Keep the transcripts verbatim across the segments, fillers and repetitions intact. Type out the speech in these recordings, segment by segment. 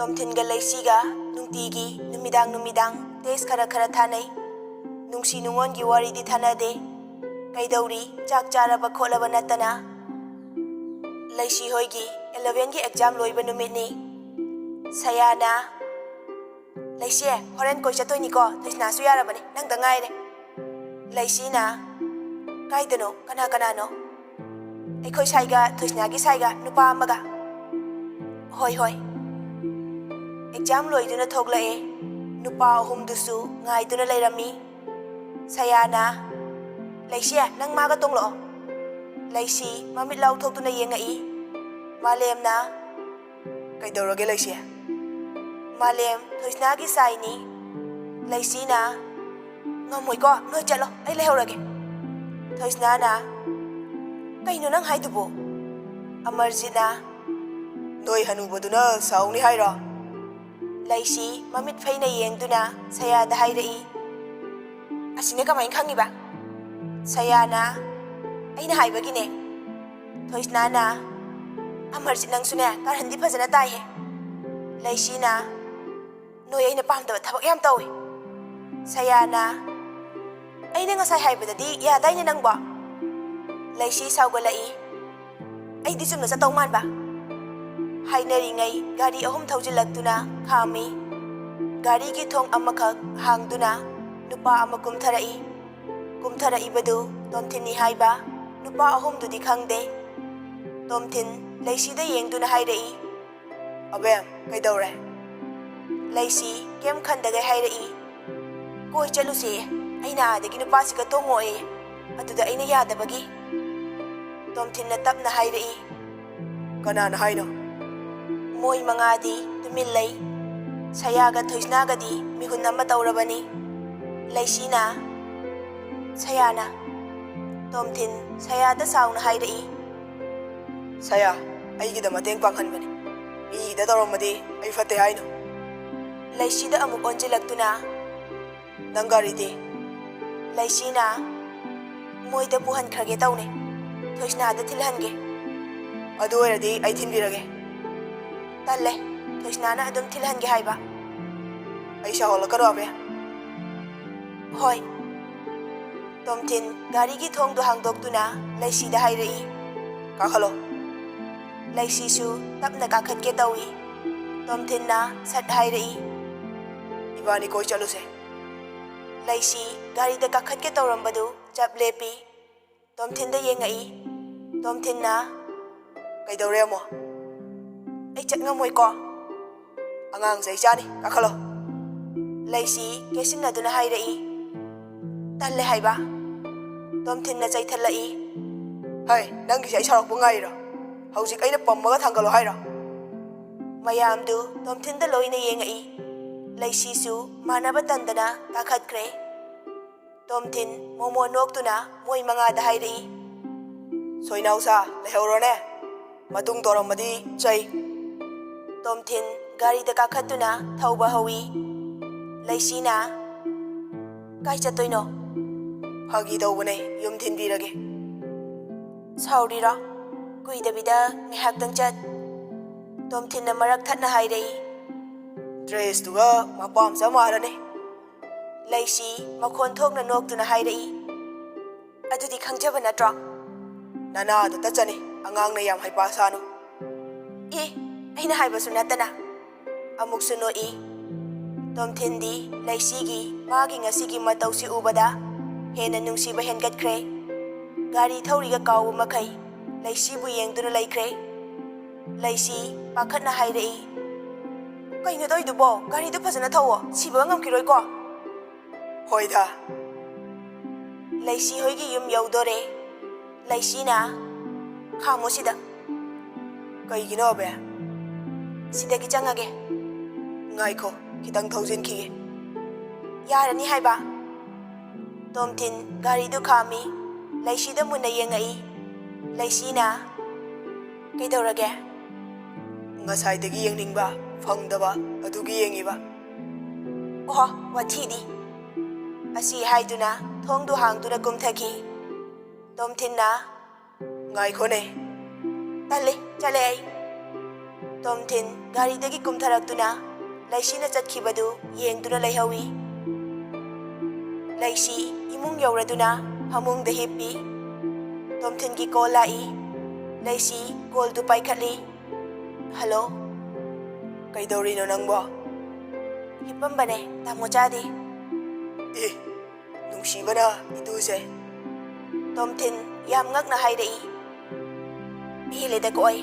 ꯇꯣꯝꯊꯤꯟꯒ ꯂꯩꯁꯤꯒ ꯅꯨꯡꯇꯤꯒꯤ ꯅꯨꯃꯤꯗꯥꯡ ꯅꯨꯃꯤꯗꯥꯡ text ꯈꯔ ꯈꯔ ꯊꯥꯅꯩ꯫ ꯅꯨꯡꯁꯤ ꯅꯨꯡꯉꯣꯟꯒꯤ ꯋꯥꯔꯤꯗꯤ ꯊꯥꯅꯗꯦ꯫ ꯀꯩꯗꯧꯔꯤ, ꯆꯥꯛ ꯆꯥꯔꯕ ꯈꯣꯠꯂꯕ ꯅꯠꯇꯅ꯫ ꯂꯩꯁꯤ ꯍꯣꯏꯒꯤ elevenꯒꯤ exam ꯂꯣꯏꯕ ꯅꯨꯃꯤꯠꯅꯤ꯫ ꯁꯌꯥꯅ, "ꯂꯩꯁꯤ, ꯍꯣꯔꯦꯟ ꯀꯣꯏ ꯆꯠꯇꯣꯏꯅꯤꯀꯣ, ꯊꯣꯏꯁꯅꯥꯁꯨ ꯌꯥꯔꯕꯅꯦ, ꯅꯪꯗ ꯉꯥꯏꯔꯦ꯫" ꯂꯩꯁꯤꯅ, "ꯀꯥꯏꯗꯅꯣ? ꯀꯅꯥ ꯀꯅꯥꯅꯣ?" "ꯑꯩꯈꯣꯏ ꯁꯥꯏꯒ, ꯊꯣꯏꯁꯅꯥꯒꯤ ꯁꯥꯏꯒ, ꯅꯨꯄꯥ ꯑꯃꯒ꯫" "ꯍꯣꯏ, ꯍꯣꯏ꯫" Exam ꯂꯣꯏꯗꯨꯅ ꯊꯣꯛꯂꯛꯑꯦ꯫ ꯅꯨꯄꯥ ꯑꯍꯨꯝꯗꯨꯁꯨ ꯉꯥꯏꯗꯨꯅ ꯂꯩꯔꯝꯃꯤ꯫ ꯁꯌꯥꯅ, "ꯂꯩꯁꯤ, ꯅꯪ ꯃꯥꯒ ꯇꯣꯡꯂꯛꯑꯣ꯫" ꯂꯩꯁꯤ ꯃꯃꯤꯠ ꯂꯥꯎꯊꯣꯛꯇꯨꯅ ꯌꯦꯡꯉꯛꯏ꯫ ꯃꯥꯂꯦꯝꯅ, "ꯀꯩꯗꯧꯔꯒꯦ ꯂꯩꯁꯤ?" ꯃꯥꯂꯦꯝ ꯊꯣꯏꯁꯅꯥꯒꯤ ꯁꯥꯏꯅꯤ꯫ ꯂꯩꯁꯤꯅ, "ꯉꯝꯃꯣꯏꯀꯣ, ꯅꯣꯏ ꯆꯠꯂꯣ, ꯑꯩ ꯂꯩꯍꯧꯔꯒꯦ꯫" ꯊꯣꯏꯁꯅꯥꯅ, "ꯀꯩꯅꯣ ꯅꯪ ꯍꯥꯏꯗꯨꯕꯨ?" ꯑꯃꯔꯖꯤꯠꯅ, "ꯅꯣꯏ ꯍꯅꯨꯕꯗꯨꯅ ꯁꯥꯎꯅꯤ ꯍꯥꯏꯔꯣ?" ꯂꯩꯁꯤ ꯃꯃꯤꯠ ꯐꯩꯅ ꯌꯦꯡꯗꯨꯅ ꯁꯌꯥꯗ ꯍꯥꯏꯔꯛꯏ꯫ "ꯑꯁꯤꯅ ꯀꯃꯥꯏꯅ ꯈꯪꯉꯤꯕ?" ꯁꯌꯥꯅ, "ꯑꯩꯅ ꯍꯥꯏꯕꯒꯤꯅꯦ꯫" ꯊꯣꯏꯁꯅꯥꯅ, "ꯑꯃꯔꯖꯤꯠ, ꯅꯪꯁꯨꯅꯦ ꯀꯥꯔꯟꯗꯤ ꯐꯖꯅ ꯇꯥꯏꯍꯦ꯫" ꯂꯩꯁꯤꯅ, "ꯅꯣꯏ ꯑꯩꯅ ꯄꯥꯝꯗꯕ ꯊꯕꯛ ꯌꯥꯝ ꯇꯧꯏ꯫" ꯁꯌꯥꯅ, "ꯑꯩꯅ ꯉꯁꯥꯏ ꯍꯥꯏꯕꯗꯗꯤ ꯌꯥꯗꯥꯏꯅꯦ ꯅꯪꯕꯣ?" ꯂꯩꯁꯤ ꯁꯥꯎꯒꯠꯂꯛꯏ꯫ "ꯑꯩꯗꯤ ꯆꯨꯝꯅ ꯆꯠꯇꯧ ꯃꯥꯟꯕ꯫" ꯍꯥꯏꯅꯔꯤꯉꯩ ꯒꯥꯔꯤ ꯑꯍꯨꯝ ꯊꯧꯖꯤꯜꯂꯛꯇꯨꯅ ꯈꯥꯝꯃꯤ꯫ ꯒꯥꯔꯤꯒꯤ ꯊꯣꯡ ꯑꯃꯈꯛ ꯍꯥꯡꯗꯨꯅ ꯅꯨꯄꯥ ꯑꯃ ꯀꯨꯝꯊꯔꯛꯏ꯫ ꯀꯨꯝꯊꯔꯛꯏꯕꯗꯨ ꯇꯣꯝꯊꯤꯟꯅꯤ ꯍꯥꯏꯕ ꯅꯨꯄꯥ ꯑꯍꯨꯝꯗꯨꯗꯤ ꯈꯪꯗꯦ꯫ ꯇꯣꯝꯊꯤꯟ ꯂꯩꯁꯤꯗ ꯌꯦꯡꯗꯨꯅ ꯍꯥꯏꯔꯛꯏ, "ꯑꯕꯦꯝ, ꯀꯩꯗꯧꯔꯦ?" ꯂꯩꯁꯤ ꯀꯩꯝ ꯈꯟꯗꯒꯩ ꯍꯥꯏꯔꯛꯏ, "ꯀꯣꯏ ꯆꯠꯂꯨꯁꯦ, ꯑꯩꯅ ꯑꯥꯗꯒꯤ ꯅꯨꯄꯥꯁꯤꯒ ꯇꯣꯡꯉꯣꯏꯌꯦ, ꯑꯗꯨꯗ ꯑꯩꯅ ꯌꯥꯗꯕꯒꯤ꯫" ꯇꯣꯝꯊꯤꯟꯅ ꯇꯞꯅ ꯍꯥꯏꯔꯛꯏ, "ꯀꯅꯥꯅ ꯍꯥꯏꯅꯣ?" ꯃꯣꯏ ꯃꯉꯥꯗꯤ ꯇꯨꯃꯤꯟ ꯂꯩ꯫ ꯁꯌꯥꯒ ꯊꯣꯏꯁꯅꯥꯒꯗꯤ ꯃꯤꯍꯨꯟ ꯑꯃ ꯇꯧꯔꯕꯅꯤ꯫ ꯂꯩꯁꯤꯅ, "ꯁꯌꯥꯅ꯫" ꯇꯣꯝꯊꯤꯟ ꯁꯌꯥꯗ ꯁꯥꯎꯅ ꯍꯥꯏꯔꯛꯏ, "ꯁꯌꯥ, ꯑꯩꯒꯤꯗ ꯃꯇꯦꯡ ꯄꯥꯡꯍꯟꯕꯅꯤ꯫ ꯃꯤꯒꯤꯗ ꯇꯧꯔꯝꯃꯗꯤ ꯑꯩ ꯐꯠꯇꯦ ꯍꯥꯏꯅꯣ?" ꯂꯩꯁꯤꯗ ꯑꯃꯨꯛ ꯑꯣꯟꯁꯤꯜꯂꯛꯇꯨꯅ, "ꯅꯪ ꯒꯥꯔꯤꯗꯤ?" ꯂꯩꯁꯤꯅ, "ꯃꯣꯏꯗ ꯄꯨꯍꯟꯈ꯭ꯔꯒꯦ ꯇꯧꯅꯦ꯫ ꯊꯣꯏꯁꯅꯥꯗ ꯊꯤꯜꯍꯟꯒꯦ꯫" "ꯑꯗꯨ ꯑꯣꯏꯔꯗꯤ ꯑꯩ ꯊꯤꯟꯕꯤꯔꯒꯦ꯫" "ꯇꯜꯂꯦ, ꯊꯣꯏꯁꯅꯥꯅ ꯑꯗꯨꯝ ꯊꯤꯜꯍꯟꯒꯦ ꯍꯥꯏꯕ꯫ ꯑꯩ ꯁꯥꯎꯍꯜꯂꯛꯀꯅꯣ, ꯑꯕꯦ꯫ ꯍꯣꯏ꯫ ꯇꯣꯝꯊꯤꯟ ꯒꯥꯔꯤꯒꯤ ꯊꯣꯡꯗꯨ ꯍꯥꯡꯗꯣꯛꯇꯨꯅ ꯂꯩꯁꯤꯗ ꯍꯥꯏꯔꯛꯏ, "ꯀꯥꯈꯠꯂꯣ꯫" ꯂꯩꯁꯤꯁꯨ ꯇꯞꯅ ꯀꯥꯈꯠꯀꯦ ꯇꯧꯏ꯫ ꯇꯣꯝꯊꯤꯟꯅ ꯁꯠ ꯍꯥꯏꯔꯛꯏ, "ꯏꯕꯥꯅꯤ ꯀꯣꯏ ꯆꯠꯂꯨꯁꯦ꯫" ꯂꯩꯁꯤ ꯒꯥꯔꯤꯗ ꯀꯥꯈꯠꯀꯦ ꯇꯧꯔꯝꯕꯗꯨ ꯆꯞ ꯂꯦꯞꯄꯤ꯫ ꯇꯣꯝꯊꯤꯟꯗ ꯌꯦꯡꯉꯛꯏ꯫ ꯇꯣꯝꯊꯤꯟꯅ, "ꯀꯩꯗꯧꯔꯦ ꯑꯃꯨꯛ?" "ꯑꯩ ꯆꯠ ꯉꯝꯃꯣꯏꯀꯣ꯫" "ꯑꯉꯥꯡ ꯆꯩ ꯆꯥꯅꯤ, ꯀꯥꯈꯠꯂꯣ꯫" ꯂꯩꯁꯤ ꯀꯦꯁꯤꯟꯅꯗꯨꯅ ꯍꯥꯏꯔꯛꯏ꯫ "ꯇꯜꯂꯦ ꯍꯥꯏꯕ꯫" ꯇꯣꯝꯊꯤꯟꯅ ꯆꯩꯊꯠꯂꯛꯏ꯫ "ꯍꯩ, ꯅꯪꯒꯤꯁꯦ ꯑꯩ ꯁꯥꯎꯔꯛꯄ ꯉꯥꯏꯔꯤꯔꯣ? ꯍꯧꯖꯤꯛ ꯑꯩꯅ ꯄꯝꯃꯒ ꯊꯥꯡꯒꯠꯂꯣ ꯍꯥꯏꯔꯣ?" ꯃꯌꯥꯝꯗꯨ ꯇꯣꯝꯊꯤꯟꯗ ꯂꯣꯏꯅ ꯌꯦꯡꯉꯛꯏ꯫ ꯂꯩꯁꯤꯁꯨ ꯃꯥꯟꯅꯕ ꯇꯟꯗꯅ ꯀꯥꯈꯠꯈ꯭ꯔꯦ꯫ ꯇꯣꯝꯊꯤꯟ ꯃꯣꯃꯣ ꯅꯣꯛꯇꯨꯅ ꯃꯣꯏ ꯃꯉꯥꯗ ꯍꯥꯏꯔꯛꯏ, "ꯁꯣꯏꯅꯥꯎꯁꯥ, ꯂꯩꯍꯧꯔꯣꯅꯦ꯫ ꯃꯇꯨꯡ ꯇꯧꯔꯝꯃꯗꯤ ꯆꯩ꯫" ꯇꯣꯝꯊꯤꯟ ꯒꯥꯔꯤꯗ ꯀꯥꯈꯠꯇꯨꯅ ꯊꯧꯕ ꯍꯧꯏ꯫ ꯂꯩꯁꯤꯅ, "ꯀꯥꯏ ꯆꯠꯇꯣꯏꯅꯣ?" "ꯐꯥꯒꯤ ꯇꯧꯕꯅꯦ, ꯌꯨꯝ ꯊꯤꯟꯕꯤꯔꯒꯦ꯫" "ꯁꯥꯎꯔꯤꯔꯣ? ꯀꯨꯏꯗꯕꯤꯗ ꯉꯥꯏꯍꯥꯛꯇꯪ ꯆꯠ꯫" ꯇꯣꯝꯊꯤꯟꯅ ꯃꯔꯛ ꯊꯠꯅ ꯍꯥꯏꯔꯛꯏ꯫ "ꯗ꯭ꯔꯦꯁꯇꯨꯒ ꯃꯄꯥꯝ ꯆꯞ ꯃꯥꯟꯅꯔꯅꯤ꯫" ꯂꯩꯁꯤ ꯃꯈꯣꯟ ꯊꯣꯛꯅ ꯅꯣꯛꯇꯨꯅ ꯍꯥꯏꯔꯛꯏ, "ꯑꯗꯨꯗꯤ ꯈꯪꯖꯕ ꯅꯠꯇ꯭ꯔꯣ?" "ꯅꯅꯥꯗꯣ ꯇꯠꯆꯅꯤ, ꯑꯉꯥꯡꯅ ꯌꯥꯝ ꯍꯩꯄꯥ ꯁꯥꯅꯨ꯫" "ꯑꯦ, ꯑꯩꯅ ꯍꯥꯏꯕꯁꯨ ꯅꯠꯇꯅ꯫" ꯑꯃꯨꯛꯁꯨ ꯅꯣꯛꯏ꯫ ꯇꯣꯝꯊꯤꯟꯗꯤ ꯂꯩꯁꯤꯒꯤ ꯃꯥꯒꯤ ꯉꯁꯤꯒꯤ ꯃꯇꯧꯁꯤ ꯎꯕꯗ ꯍꯦꯟꯅ ꯅꯨꯡꯁꯤꯕ ꯍꯦꯟꯒꯠꯈ꯭ꯔꯦ꯫ ꯒꯥꯔꯤ ꯊꯧꯔꯤꯒ ꯀꯥꯎꯕ ꯃꯈꯩ ꯂꯩꯁꯤꯕꯨ ꯌꯦꯡꯗꯨꯅ ꯂꯩꯈ꯭ꯔꯦ꯫ ꯂꯩꯁꯤ ꯄꯥꯈꯠꯅ ꯍꯥꯏꯔꯛꯏ, "ꯀꯩꯅꯣ ꯇꯧꯔꯤꯗꯨꯕꯣ? ꯒꯥꯔꯤꯗꯨ ꯐꯖꯅ ꯊꯧꯋꯣ, ꯁꯤꯕꯒ ꯉꯝꯈꯤꯔꯣꯏꯀꯣ꯫" "ꯍꯣꯏꯗ꯫" ꯂꯩꯁꯤ ꯍꯣꯏꯒꯤ ꯌꯨꯝ ꯌꯧꯗꯣꯔꯦ꯫ ꯂꯩꯁꯤꯅ, "ꯈꯥꯝꯃꯣ ꯁꯤꯗ꯫" "ꯀꯩꯒꯤꯅꯣ, ꯑꯕꯦ?" "ꯁꯤꯗꯒꯤ ꯆꯪꯉꯒꯦ꯫" "ꯉꯥꯏꯈꯣ, ꯈꯤꯇꯪ ꯊꯧꯖꯤꯟꯈꯤꯒꯦ꯫" "ꯌꯥꯔꯅꯤ ꯍꯥꯏꯕ꯫" ꯇꯣꯝꯊꯤꯟ ꯒꯥꯔꯤꯗꯨ ꯈꯥꯝꯃꯤ꯫ ꯂꯩꯁꯤꯗ ꯃꯨꯟꯅ ꯌꯦꯡꯉꯛꯏ꯫ ꯂꯩꯁꯤꯅ, "ꯀꯩꯗꯧꯔꯒꯦ?" "ꯉꯁꯥꯏꯗꯒꯤ ꯌꯦꯡꯅꯤꯡꯕ ꯐꯪꯗꯕ, ꯑꯗꯨꯒꯤ ꯌꯦꯡꯉꯤꯕ꯫" "ꯑꯣꯍꯣ, ꯋꯥꯊꯤꯗꯤ꯫" ꯑꯁꯤ ꯍꯥꯏꯗꯨꯅ ꯊꯣꯡꯗꯨ ꯍꯥꯡꯗꯨꯅ ꯀꯨꯝꯊꯈꯤ꯫ ꯇꯣꯝꯊꯤꯟꯅ, "ꯉꯥꯏꯈꯣꯅꯦ꯫" "ꯇꯜꯂꯤ, ꯆꯠꯂꯦ ꯑꯩ꯫" ꯇꯣꯝꯊꯤꯟ ꯒꯥꯔꯤꯗꯒꯤ ꯀꯨꯝꯊꯔꯛꯇꯨꯅ ꯂꯩꯁꯤꯅ ꯆꯠꯈꯤꯕꯗꯨ ꯌꯦꯡꯗꯨꯅ ꯂꯩꯍꯧꯏ꯫ ꯂꯩꯁꯤ ꯏꯃꯨꯡ ꯌꯧꯔꯗꯨꯅ ꯐꯃꯨꯡꯗ ꯍꯤꯞꯄꯤ꯫ ꯇꯣꯝꯊꯤꯟꯒꯤ ꯀꯣꯜ ꯂꯥꯛꯏ꯫ ꯂꯩꯁꯤ ꯀꯣꯜꯗꯨ ꯄꯥꯏꯈꯠꯂꯤ꯫ "ꯍꯜꯂꯣ?" "ꯀꯩꯗꯧꯔꯤꯅꯣ ꯅꯪꯕꯣ?" "ꯍꯤꯞꯄꯝꯕꯅꯦ, ꯇꯥꯃꯣ ꯆꯥꯗꯤ?" "ꯑꯦ, ꯅꯨꯡꯁꯤꯕꯅ ꯏꯇꯨꯁꯦ!" ꯇꯣꯝꯊꯤꯟ ꯌꯥꯝ ꯉꯛꯅ ꯍꯥꯏꯔꯛꯏ꯫ "ꯍꯦꯜꯂꯦꯗꯀꯣ ꯑꯩ꯫"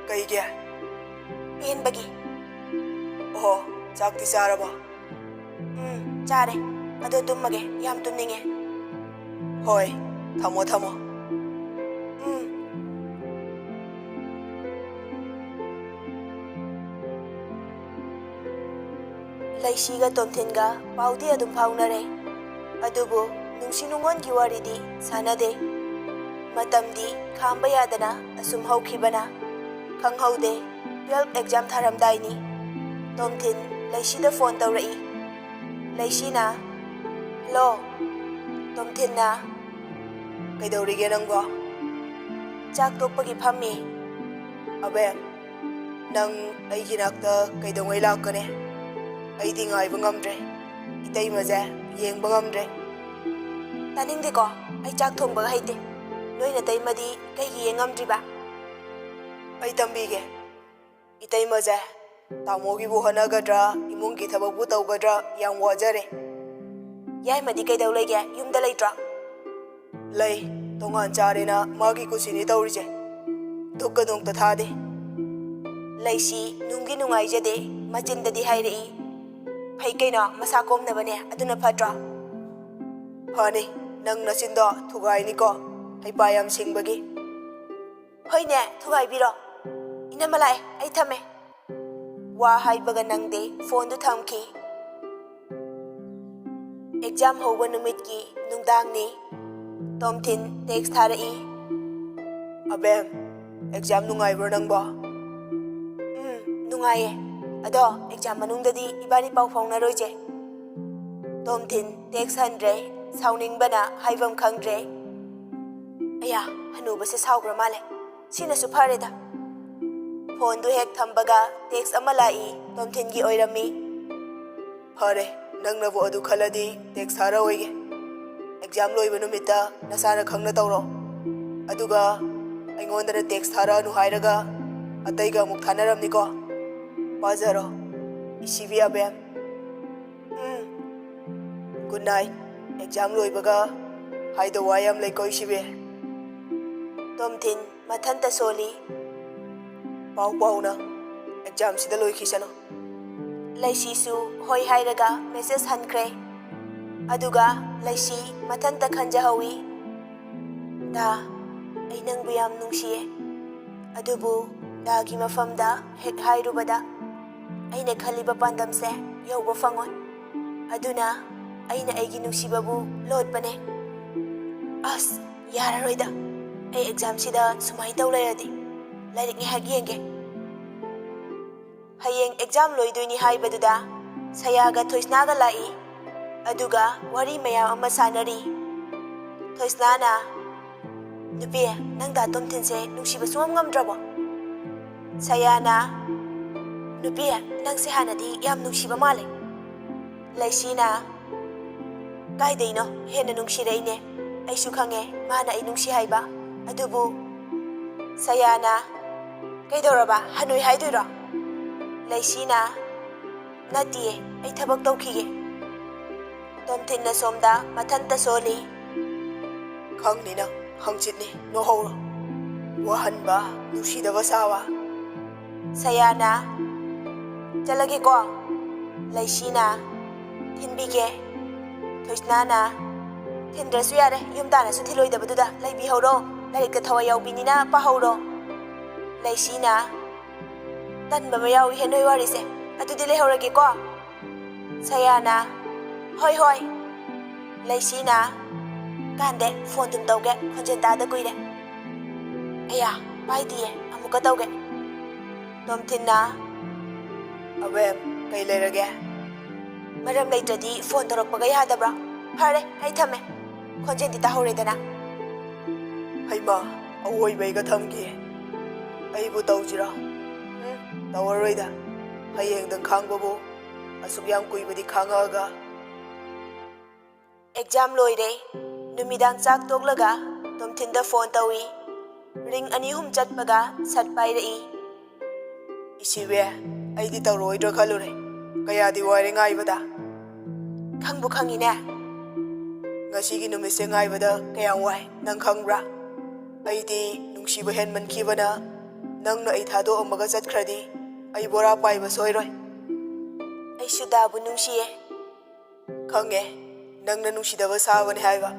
"ꯀꯩꯒꯤ?" "ꯄꯦꯟꯕꯒꯤ꯫" "ꯑꯣꯍꯣ, ꯆꯥꯛꯇꯤ ꯆꯥꯔꯕꯣ?" "ꯎꯝ, ꯆꯥꯔꯦ꯫ ꯑꯗꯣ ꯇꯨꯝꯃꯒꯦ, ꯌꯥꯝ ꯇꯨꯝꯅꯤꯡꯉꯦ꯫" "ꯍꯣꯏ, ꯊꯝꯃꯣ, ꯊꯝꯃꯣ꯫" "ꯎꯝ꯫" ꯂꯩꯁꯤꯒ ꯇꯣꯝꯊꯤꯟꯒ ꯄꯥꯎꯗꯤ ꯑꯗꯨꯝ ꯐꯥꯎꯅꯔꯦ, ꯑꯗꯨꯕꯨ ꯅꯨꯡꯁꯤ ꯅꯨꯡꯉꯣꯟꯒꯤ ꯋꯥꯔꯤꯗꯤ ꯁꯥꯟꯅꯗꯦ꯫ ꯃꯇꯝꯗꯤ ꯈꯥꯝꯕ ꯌꯥꯗꯅ ꯑꯁꯨꯝ ꯍꯧꯈꯤꯕꯅ ꯈꯪꯍꯧꯗꯦ꯫ ꯇꯨꯋꯦꯜꯐ ꯑꯦꯛꯖꯥꯝ ꯊꯥꯔꯝꯗꯥꯏꯅꯤ꯫ ꯇꯣꯝꯊꯤꯟ ꯂꯩꯁꯤꯗ ꯐꯣꯟ ꯇꯧꯔꯛꯏ꯫ ꯂꯩꯁꯤꯅ, "ꯍꯜꯂꯣ꯫" ꯇꯣꯝꯊꯤꯟꯅ, "ꯀꯩꯗꯧꯔꯤꯒꯦ ꯅꯪꯕꯣ?" "ꯆꯥꯛ ꯇꯣꯛꯄꯒꯤ ꯐꯝꯃꯤ꯫" "ꯑꯕꯦꯝ, ꯅꯪ ꯑꯩꯒꯤ ꯅꯥꯛꯇ ꯀꯩꯗꯧꯉꯩ ꯂꯥꯛꯀꯅꯤ? ꯑꯩꯗꯤ ꯉꯥꯏꯕ ꯉꯝꯗ꯭ꯔꯦ꯫ ꯏꯇꯩꯃꯁꯦ ꯌꯦꯡꯕ ꯉꯝꯗ꯭ꯔꯦ꯫" "ꯇꯥꯅꯤꯡꯗꯦꯀꯣ, ꯑꯩ ꯆꯥꯛ ꯊꯣꯡꯕꯒ ꯍꯩꯇꯦ꯫ ꯅꯣꯏ ꯅꯇꯩꯃꯗꯤ ꯀꯩꯒꯤ ꯌꯦꯡ ꯉꯝꯗ꯭ꯔꯤꯕ?" "ꯑꯩ ꯇꯝꯕꯤꯒꯦ꯫ ꯏꯇꯩꯃꯁꯦ ꯇꯥꯃꯣꯒꯤꯕꯨ ꯍꯣꯠꯅꯒꯗ꯭ꯔꯥ, ꯏꯃꯨꯡꯒꯤ ꯊꯕꯛꯄꯨ ꯇꯧꯒꯗ꯭ꯔꯥ, ꯌꯥꯝ ꯋꯥꯖꯔꯦ꯫" "ꯌꯥꯏꯃꯗꯤ ꯀꯩꯗꯧ ꯂꯩꯒꯦ? ꯌꯨꯝꯗ ꯂꯩꯇ꯭ꯔꯣ?" "ꯂꯩ, ꯇꯣꯉꯥꯟ ꯆꯥꯔꯦꯅ ꯃꯥꯒꯤ ꯀꯨꯁꯤꯅꯤ ꯇꯧꯔꯤꯁꯦ꯫ ꯙꯨꯛꯀ ꯅꯣꯡꯇ ꯊꯥꯗꯦ꯫" ꯂꯩꯁꯤ ꯅꯨꯡꯒꯤ ꯅꯨꯡꯉꯥꯏꯖꯗꯦ, ꯃꯆꯤꯟꯗꯗꯤ ꯍꯥꯏꯔꯛꯏ, "ꯐꯩ ꯀꯩꯅꯣ, ꯃꯁꯥ ꯀꯣꯝꯅꯕꯅꯦ, ꯑꯗꯨꯅ ꯐꯠꯇ꯭ꯔꯣ?" "ꯐꯅꯤ, ꯅꯪ ꯅꯆꯤꯟꯗꯣ ꯊꯨꯒꯥꯏꯅꯤꯀꯣ, ꯍꯩꯄꯥ ꯌꯥꯝ ꯁꯤꯡꯕꯒꯤ꯫" "ꯍꯣꯏꯅꯦ, ꯊꯨꯒꯥꯏꯕꯤꯔꯣ꯫" "ꯏꯅꯝꯃ ꯂꯥꯛꯑꯦ, ꯑꯩ ꯊꯝꯃꯦ꯫" ꯋꯥ ꯍꯥꯏꯕꯒ ꯅꯪꯗꯦ, ꯐꯣꯟꯗꯨ ꯊꯝꯈꯤ꯫ ꯑꯦꯛꯖꯥꯝ ꯍꯧꯕ ꯅꯨꯃꯤꯠꯀꯤ ꯅꯨꯡꯗꯥꯡꯅꯤ꯫ ꯇꯣꯝꯊꯤꯟ ꯇꯦꯛꯁ ꯊꯥꯔꯛꯏ꯫ "ꯑꯕꯦꯝ, ꯑꯦꯛꯖꯥꯝ ꯅꯨꯡꯉꯥꯏꯕ꯭ꯔꯣ ꯅꯪꯕꯣ?" "ꯎꯝ, ꯅꯨꯡꯉꯥꯏꯌꯦ꯫ ꯑꯗꯣ ꯑꯦꯛꯖꯥꯝ ꯃꯅꯨꯡꯗꯗꯤ ꯏꯕꯥꯅꯤ ꯄꯥꯎ ꯐꯥꯎꯅꯔꯣꯏꯁꯦ꯫" ꯇꯣꯝꯊꯤꯟ ꯇꯦꯛꯁ ꯍꯟꯗ꯭ꯔꯦ, ꯁꯥꯎꯅꯤꯡꯕꯅ ꯍꯥꯏꯐꯝ ꯈꯪꯗ꯭ꯔꯦ꯫ "ꯑꯌꯥ, ꯍꯅꯨꯕꯁꯦ ꯁꯥꯎꯈ꯭ꯔ ꯃꯥꯜꯂꯦ꯫ ꯁꯤꯅꯁꯨ ꯐꯔꯦꯗ꯫" ꯐꯣꯟꯗꯨ ꯍꯦꯛ ꯊꯝꯕꯒ ꯇꯦꯛꯁ ꯑꯃ ꯂꯥꯛꯏ꯫ ꯇꯣꯝꯊꯤꯟꯒꯤ ꯑꯣꯏꯔꯝꯃꯤ꯫ "ꯐꯔꯦ, ꯅꯪꯅꯕꯨ ꯑꯗꯨ ꯈꯜꯂꯗꯤ ꯇꯦꯛꯁ ꯊꯥꯔꯛꯑꯣꯏꯒꯦ꯫ ꯑꯦꯛꯖꯥꯝ ꯂꯣꯏꯕ ꯅꯨꯃꯤꯠꯇ ꯅꯁꯥꯅ ꯈꯪꯅ ꯇꯧꯔꯣ꯫ ꯑꯗꯨꯒ ꯑꯩꯉꯣꯟꯗꯅ ꯇꯦꯛꯁ ꯊꯥꯔꯛꯑꯅꯨ ꯍꯥꯏꯔꯒ ꯑꯇꯩꯒ ꯑꯃꯨꯛ ꯊꯥꯅꯔꯝꯅꯤꯀꯣ꯫ ꯄꯥꯖꯔꯣ, ꯏꯁꯤꯕꯤ ꯑꯕꯦꯝ꯫ ꯎꯝ꯫ Good night. ꯑꯦꯛꯖꯥꯝ ꯂꯣꯏꯕꯒ ꯍꯥꯏꯗ ꯋꯥ ꯌꯥꯝ ꯂꯩꯀꯣ, ꯏꯁꯤꯕꯤ꯫" ꯇꯣꯝꯊꯤꯟ ꯃꯊꯟꯇ ꯁꯣꯜꯂꯤ꯫ "ꯄꯥꯎ ꯄꯥꯎꯅ, ꯑꯦꯛꯖꯥꯝꯁꯤꯗ ꯂꯣꯏꯈꯤꯁꯅꯨ꯫" ꯂꯩꯁꯤꯁꯨ ꯍꯣꯏ ꯍꯥꯏꯔꯒ ꯃꯦꯁꯦꯖ ꯍꯟꯈ꯭ꯔꯦ꯫ ꯑꯗꯨꯒ ꯂꯩꯁꯤ ꯃꯊꯟꯇ ꯈꯟꯖꯍꯧꯏ, "ꯗꯥ, ꯑꯩ ꯅꯪꯕꯨ ꯌꯥꯝ ꯅꯨꯡꯁꯤꯌꯦ꯫ ꯑꯗꯨꯕꯨ ꯗꯥꯒꯤ ꯃꯐꯝꯗ ꯍꯦꯛ ꯍꯥꯏꯔꯨꯕꯗ ꯑꯩꯅ ꯈꯜꯂꯤꯕ ꯄꯥꯟꯗꯝꯁꯦ ꯌꯧꯕ ꯐꯪꯉꯣꯏ꯫ ꯑꯗꯨꯅ ꯑꯩꯅ ꯑꯩꯒꯤ ꯅꯨꯡꯁꯤꯕꯕꯨ ꯂꯣꯠꯄꯅꯦ꯫" "ꯑꯁ, ꯌꯥꯔꯔꯣꯏꯗ꯫ ꯑꯩ ꯑꯦꯛꯖꯥꯝꯁꯤꯗ ꯁꯨꯃꯥꯏꯅ ꯇꯧ ꯂꯩꯔꯗꯤ꯫ ꯂꯥꯏꯔꯤꯛ ꯉꯥꯏꯍꯥꯛ ꯌꯦꯡꯒꯦ꯫" ꯍꯌꯦꯡ ꯑꯦꯛꯖꯥꯝ ꯂꯣꯏꯗꯣꯏꯅꯤ ꯍꯥꯏꯕꯗꯨꯗ ꯁꯌꯥꯒ ꯊꯣꯏꯁꯅꯥꯒ ꯂꯥꯛꯏ꯫ ꯑꯗꯨꯒ ꯋꯥꯔꯤ ꯃꯌꯥꯝ ꯑꯃ ꯁꯥꯟꯅꯔꯤ꯫ ꯊꯣꯏꯁꯅꯥꯅ, "ꯅꯨꯄꯤ, ꯅꯪ ꯗꯥ ꯇꯣꯝꯊꯤꯟꯁꯦ ꯅꯨꯡꯁꯤꯕ ꯁꯨꯡꯉꯝ ꯉꯝꯗ꯭ꯔꯕꯣ?" ꯁꯌꯥꯅ, "ꯅꯨꯄꯤ, ꯅꯪꯁꯦ ꯍꯥꯟꯅꯗꯤ ꯌꯥꯝ ꯅꯨꯡꯁꯤꯕ ꯃꯥꯜꯂꯦ꯫" ꯂꯩꯁꯤꯅ, "ꯀꯥꯏꯗꯩꯅꯣ, ꯍꯦꯟꯅ ꯅꯨꯡꯁꯤꯔꯛꯏꯅꯦ꯫ ꯑꯩꯁꯨ ꯈꯪꯉꯦ ꯃꯥꯅ ꯑꯩ ꯅꯨꯡꯁꯤ ꯍꯥꯏꯕ꯫ ꯑꯗꯨꯕꯨ꯫" ꯁꯌꯥꯅ, "ꯀꯩꯗꯧꯔꯕ, ꯍꯅꯨꯏ ꯍꯥꯏꯗꯣꯏꯔꯣ?" ꯂꯩꯁꯤꯅ, "ꯅꯠꯇꯤꯌꯦ, ꯑꯩ ꯊꯕꯛ ꯇꯧꯈꯤꯒꯦ꯫" ꯇꯣꯝꯊꯤꯟꯅ ꯁꯣꯝꯗ ꯃꯊꯟꯇ ꯁꯣꯜꯂꯤ꯫ "ꯈꯪꯅꯤꯅ, ꯍꯪꯆꯤꯠꯅꯤ, ꯅꯣꯛꯍꯧꯔꯣ꯫ ꯋꯥꯍꯟꯕ, ꯅꯨꯡꯁꯤꯗꯕ ꯁꯥꯕ꯫" ꯁꯌꯥꯅ, "ꯆꯠꯂꯒꯦꯀꯣ꯫" ꯂꯩꯁꯤꯅ, "ꯊꯤꯟꯕꯤꯒꯦ꯫" ꯊꯣꯏꯁꯅꯥꯅ, "ꯊꯤꯟꯗ꯭ꯔꯁꯨ ꯌꯥꯔꯦ, ꯌꯨꯝ ꯇꯥꯟꯅꯁꯨ ꯊꯤꯜꯂꯣꯏꯗꯕꯗꯨꯗ ꯂꯩꯕꯤꯍꯧꯔꯣ꯫ ꯂꯥꯏꯔꯤꯛꯇ ꯊꯋꯥꯏ ꯌꯥꯎꯕꯤꯅꯤꯅ ꯄꯥꯍꯧꯔꯣ꯫" ꯂꯩꯁꯤꯅ, "ꯇꯟꯕ ꯑꯃ ꯌꯥꯎꯏꯍꯦ ꯅꯣꯏ ꯋꯥꯔꯤꯁꯦ꯫ ꯑꯗꯨꯗꯤ ꯂꯩꯍꯧꯔꯒꯦꯀꯣ꯫" ꯁꯌꯥꯅ, "ꯍꯣꯏ, ꯍꯣꯏ꯫" ꯂꯩꯁꯤꯅ, "ꯀꯥꯟꯗꯦ, ꯐꯣꯟ ꯗꯨꯝ ꯇꯧꯒꯦ, ꯈꯣꯟꯖꯦꯜ ꯇꯥꯗ ꯀꯨꯏꯔꯦ꯫ ꯑꯌꯥ, ꯄꯥꯏꯗꯤꯌꯦ, ꯑꯃꯨꯛꯀ ꯇꯧꯒꯦ꯫" ꯇꯣꯝꯊꯤꯟꯅ, "ꯑꯕꯦꯝ, ꯀꯩ ꯂꯩꯔꯒꯦ?" "ꯃꯔꯝ ꯂꯩꯇ꯭ꯔꯗꯤ ꯐꯣꯟ ꯇꯧꯔꯛꯄꯒ ꯌꯥꯗꯕ꯭ꯔꯣ? ꯐꯔꯦ, ꯑꯩ ꯊꯝꯃꯦ꯫ ꯈꯣꯟꯖꯦꯜꯗꯤ ꯇꯥꯍꯧꯔꯦꯗꯅ?" "ꯍꯩꯃꯥ, ꯑꯋꯣꯏꯕꯩꯒ ꯊꯝꯈꯤ꯫ ꯑꯩꯕꯨ ꯇꯧꯁꯤꯔꯣ?" ꯇꯧꯔꯔꯣꯏꯗ꯫ ꯍꯌꯦꯡꯗꯪ ꯈꯥꯡꯕꯕꯨ ꯑꯁꯨꯛ ꯌꯥꯝ ꯀꯨꯏꯕꯗꯤ ꯈꯥꯡꯉꯛꯑꯒ꯫ ꯑꯦꯛꯖꯥꯝ ꯂꯣꯏꯔꯦ꯫ ꯅꯨꯃꯤꯗꯥꯡ ꯆꯥꯛ ꯇꯣꯛꯂꯒ ꯇꯣꯝꯊꯤꯟꯗ ꯐꯣꯟ ꯇꯧꯏ꯫ ꯔꯤꯡ ꯑꯅꯤ ꯑꯍꯨꯝ ꯆꯠꯄꯒ ꯁꯠ ꯄꯥꯏꯔꯛꯏ꯫ "ꯏꯁꯤꯕꯦ, ꯑꯩꯗꯤ ꯇꯧꯔꯛꯑꯣꯏꯗ꯭ꯔꯥ ꯈꯜꯂꯨꯔꯦ꯫ ꯀꯌꯥꯗꯤ ꯋꯥꯏꯔꯦ ꯉꯥꯏꯕꯗ꯫ ꯈꯪꯕꯨ ꯈꯪꯉꯤꯅꯦ꯫ ꯉꯁꯤꯒꯤ ꯅꯨꯃꯤꯠꯁꯦ ꯉꯥꯏꯕꯗ ꯀꯌꯥꯝ ꯋꯥꯏ ꯅꯪ ꯈꯪꯕ꯭ꯔꯥ? ꯑꯩꯗꯤ ꯅꯨꯡꯁꯤꯕ ꯍꯦꯟꯃꯟꯈꯤꯕꯅ ꯅꯪꯅ ꯑꯩ ꯊꯥꯗꯣꯛꯑꯝꯃꯒ ꯆꯠꯈ꯭ꯔꯗꯤ ꯑꯩ ꯕꯣꯔꯥ ꯄꯥꯏꯕ ꯁꯣꯏꯔꯣꯏ꯫" "ꯑꯩꯁꯨ ꯗꯥꯕꯨ ꯅꯨꯡꯁꯤꯌꯦ꯫" "ꯈꯪꯉꯦ, ꯅꯪꯅ ꯅꯨꯡꯁꯤꯗꯕ ꯁꯥꯕꯅꯦ ꯍꯥꯏꯕ꯫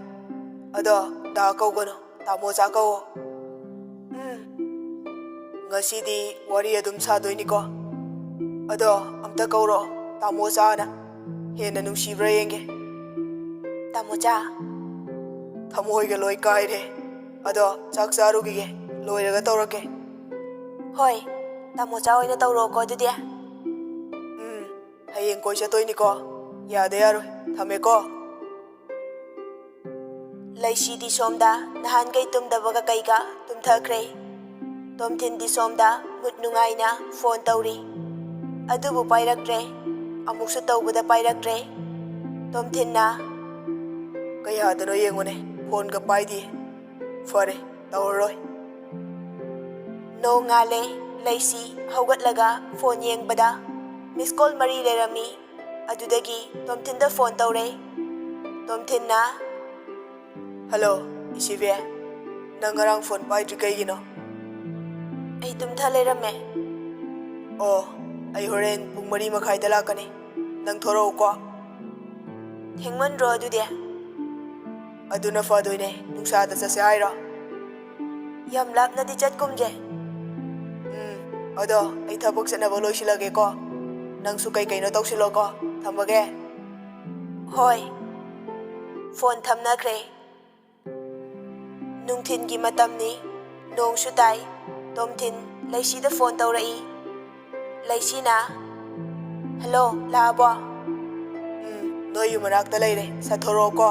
ꯑꯗꯣ ꯗꯥ ꯀꯧꯒꯅꯨ, ꯇꯥꯃꯣꯆꯥ ꯀꯧꯋꯣ꯫" "ꯎꯝ꯫ ꯉꯁꯤꯗꯤ ꯋꯥꯔꯤ ꯑꯗꯨꯝ ꯁꯥꯗꯣꯏꯅꯤꯀꯣ꯫ ꯑꯗꯣ ꯑꯝꯇ ꯀꯧꯔꯣ, ꯇꯥꯃꯣꯆꯥꯅ꯫ ꯍꯦꯟꯅ ꯅꯨꯡꯁꯤꯕ꯭ꯔꯥ ꯌꯦꯡꯒꯦ꯫" "ꯇꯥꯃꯣꯆꯥ꯫" "ꯊꯃꯣꯏꯒ ꯂꯣꯏ ꯀꯥꯏꯔꯦ꯫ ꯑꯗꯣ ꯆꯥꯛ ꯆꯥꯔꯨꯈꯤꯒꯦ, ꯂꯣꯏꯔꯒ ꯇꯧꯔꯛꯀꯦ꯫" "ꯍꯣꯏ, ꯇꯥꯃꯣꯆꯥ ꯑꯣꯏꯅ ꯇꯧꯔꯣꯀꯣ ꯑꯗꯨꯗꯤ꯫" "ꯎꯝ, ꯍꯌꯦꯡ ꯀꯣꯏ ꯆꯠꯇꯣꯏꯅꯤꯀꯣ꯫ ꯌꯥꯗ ꯌꯥꯔꯣꯏ꯫ ꯊꯝꯃꯦꯀꯣ꯫" ꯂꯩꯁꯤꯗꯤ ꯁꯣꯝꯗ ꯅꯍꯥꯟꯈꯩ ꯇꯨꯝꯗꯕꯒ ꯀꯩꯒ ꯇꯨꯝꯊꯈ꯭ꯔꯦ꯫ ꯇꯣꯝꯊꯤꯟꯗꯤ ꯁꯣꯝꯗ ꯃꯨꯠ ꯅꯨꯡꯉꯥꯏꯅ ꯐꯣꯟ ꯇꯧꯔꯤ꯫ ꯑꯗꯨꯕꯨ ꯄꯥꯏꯔꯛꯇ꯭ꯔꯦ꯫ ꯑꯃꯨꯛꯁꯨ ꯇꯧꯕꯗ ꯄꯥꯏꯔꯛꯇ꯭ꯔꯦ꯫ ꯇꯣꯝꯊꯤꯟꯅ, "ꯀꯌꯥꯗꯅꯣ ꯌꯦꯡꯉꯨꯅꯦ, ꯐꯣꯟꯒ ꯄꯥꯏꯗꯤꯌꯦ꯫ ꯐꯔꯦ, ꯇꯧꯔꯔꯣꯏ꯫" ꯅꯣꯡꯉꯥꯜꯂꯦ꯫ ꯂꯩꯁꯤ ꯍꯧꯒꯠꯂꯒ ꯐꯣꯟ ꯌꯦꯡꯕꯗ ꯃꯤꯁ ꯀꯣꯜ ꯃꯔꯤ ꯂꯩꯔꯝꯃꯤ꯫ ꯑꯗꯨꯗꯒꯤ ꯇꯣꯝꯊꯤꯟꯗ ꯐꯣꯟ ꯇꯧꯔꯦ꯫ ꯇꯣꯝꯊꯤꯟꯅ, "ꯍꯜꯂꯣ, ꯏꯁꯤꯕꯦ꯫ ꯅꯪ ꯉꯔꯥꯡ ꯐꯣꯟ ꯄꯥꯏꯗ꯭ꯔꯤ ꯀꯩꯒꯤꯅꯣ?" "ꯑꯩ ꯇꯨꯝꯊ ꯂꯩꯔꯝꯃꯦ꯫" "ꯑꯣ, ꯑꯩ ꯍꯣꯔꯦꯟ ꯄꯨꯡ ꯃꯔꯤ ꯃꯈꯥꯏꯗ ꯂꯥꯛꯀꯅꯤ꯫ ꯅꯪ ꯊꯣꯔꯛꯎꯀꯣ꯫" "ꯊꯦꯡꯃꯟꯗ꯭ꯔꯣ ꯑꯗꯨꯗꯤ?" "ꯑꯗꯨꯅ ꯐꯗꯣꯏꯅꯦ꯫ ꯅꯨꯡꯁꯥꯗ ꯆꯠꯁꯦ ꯍꯥꯏꯔꯣ?" "ꯌꯥꯝ ꯂꯥꯞꯅꯗꯤ ꯆꯠꯀꯨꯝꯁꯦ꯫" "ꯎꯝ, ꯑꯗꯣ ꯑꯩ ꯊꯕꯛ ꯆꯠꯅꯕ ꯂꯣꯏꯁꯤꯜꯂꯒꯦꯀꯣ꯫ ꯅꯪꯁꯨ ꯀꯩ ꯀꯩꯅꯣ ꯇꯧꯁꯤꯜꯂꯣꯀꯣ꯫ ꯊꯝꯃꯒꯦ꯫" "ꯍꯣꯏ꯫" ꯐꯣꯟ ꯊꯝꯅꯈ꯭ꯔꯦ꯫ ꯅꯨꯡꯊꯤꯟꯒꯤ ꯃꯇꯝꯅꯤ꯫ ꯅꯣꯡꯁꯨ ꯇꯥꯏ꯫ ꯇꯣꯝꯊꯤꯟ ꯂꯩꯁꯤꯗ ꯐꯣꯟ ꯇꯧꯔꯛꯏ꯫ ꯂꯩꯁꯤꯅ, "ꯍꯜꯂꯣ, ꯂꯥꯛꯑꯕꯣ?" "ꯎꯝ, ꯅꯣꯏ ꯌꯨꯝ ꯃꯅꯥꯛꯇ ꯂꯩꯔꯦ꯫ ꯁꯠ ꯊꯣꯔꯛꯑꯣꯀꯣ꯫"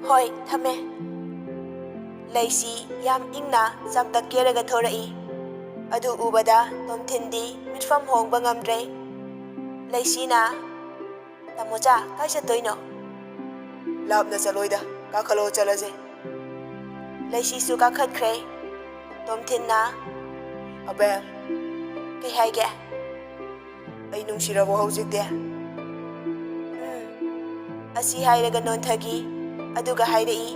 "ꯍꯣꯏ, ꯊꯝꯃꯦ꯫" ꯂꯩꯁꯤ ꯌꯥꯝ ꯏꯪꯅ ꯆꯝꯇꯛ ꯀꯦꯔꯒ ꯊꯣꯔꯛꯏ꯫ ꯑꯗꯨ ꯎꯕꯗ ꯇꯣꯝꯊꯤꯟꯗꯤ ꯃꯤꯠꯐꯝ ꯍꯣꯡꯕ ꯉꯝꯗ꯭ꯔꯦ꯫ ꯂꯩꯁꯤꯅ, "ꯇꯥꯃꯣꯆꯥ, ꯀꯥꯏ ꯆꯠꯇꯣꯏꯅꯣ?" "ꯂꯥꯞꯅ ꯆꯠꯂꯣꯏꯗ, ꯀꯥꯈꯠꯂꯣ ꯆꯠꯂꯁꯦ꯫" ꯂꯩꯁꯤꯁꯨ ꯀꯥꯈꯠꯈ꯭ꯔꯦ꯫ ꯇꯣꯝꯊꯤꯟꯅ, "ꯑꯕꯦꯝ꯫" "ꯀꯩ ꯍꯥꯏꯒꯦ?" "ꯑꯩ ꯅꯨꯡꯁꯤꯔꯕꯣ ꯍꯧꯖꯤꯛꯇꯤ?" "ꯎꯝ꯫" ꯑꯁꯤ ꯍꯥꯏꯔꯒ ꯅꯣꯟꯊꯈꯤ꯫ ꯑꯗꯨꯒ ꯍꯥꯏꯔꯛꯏ,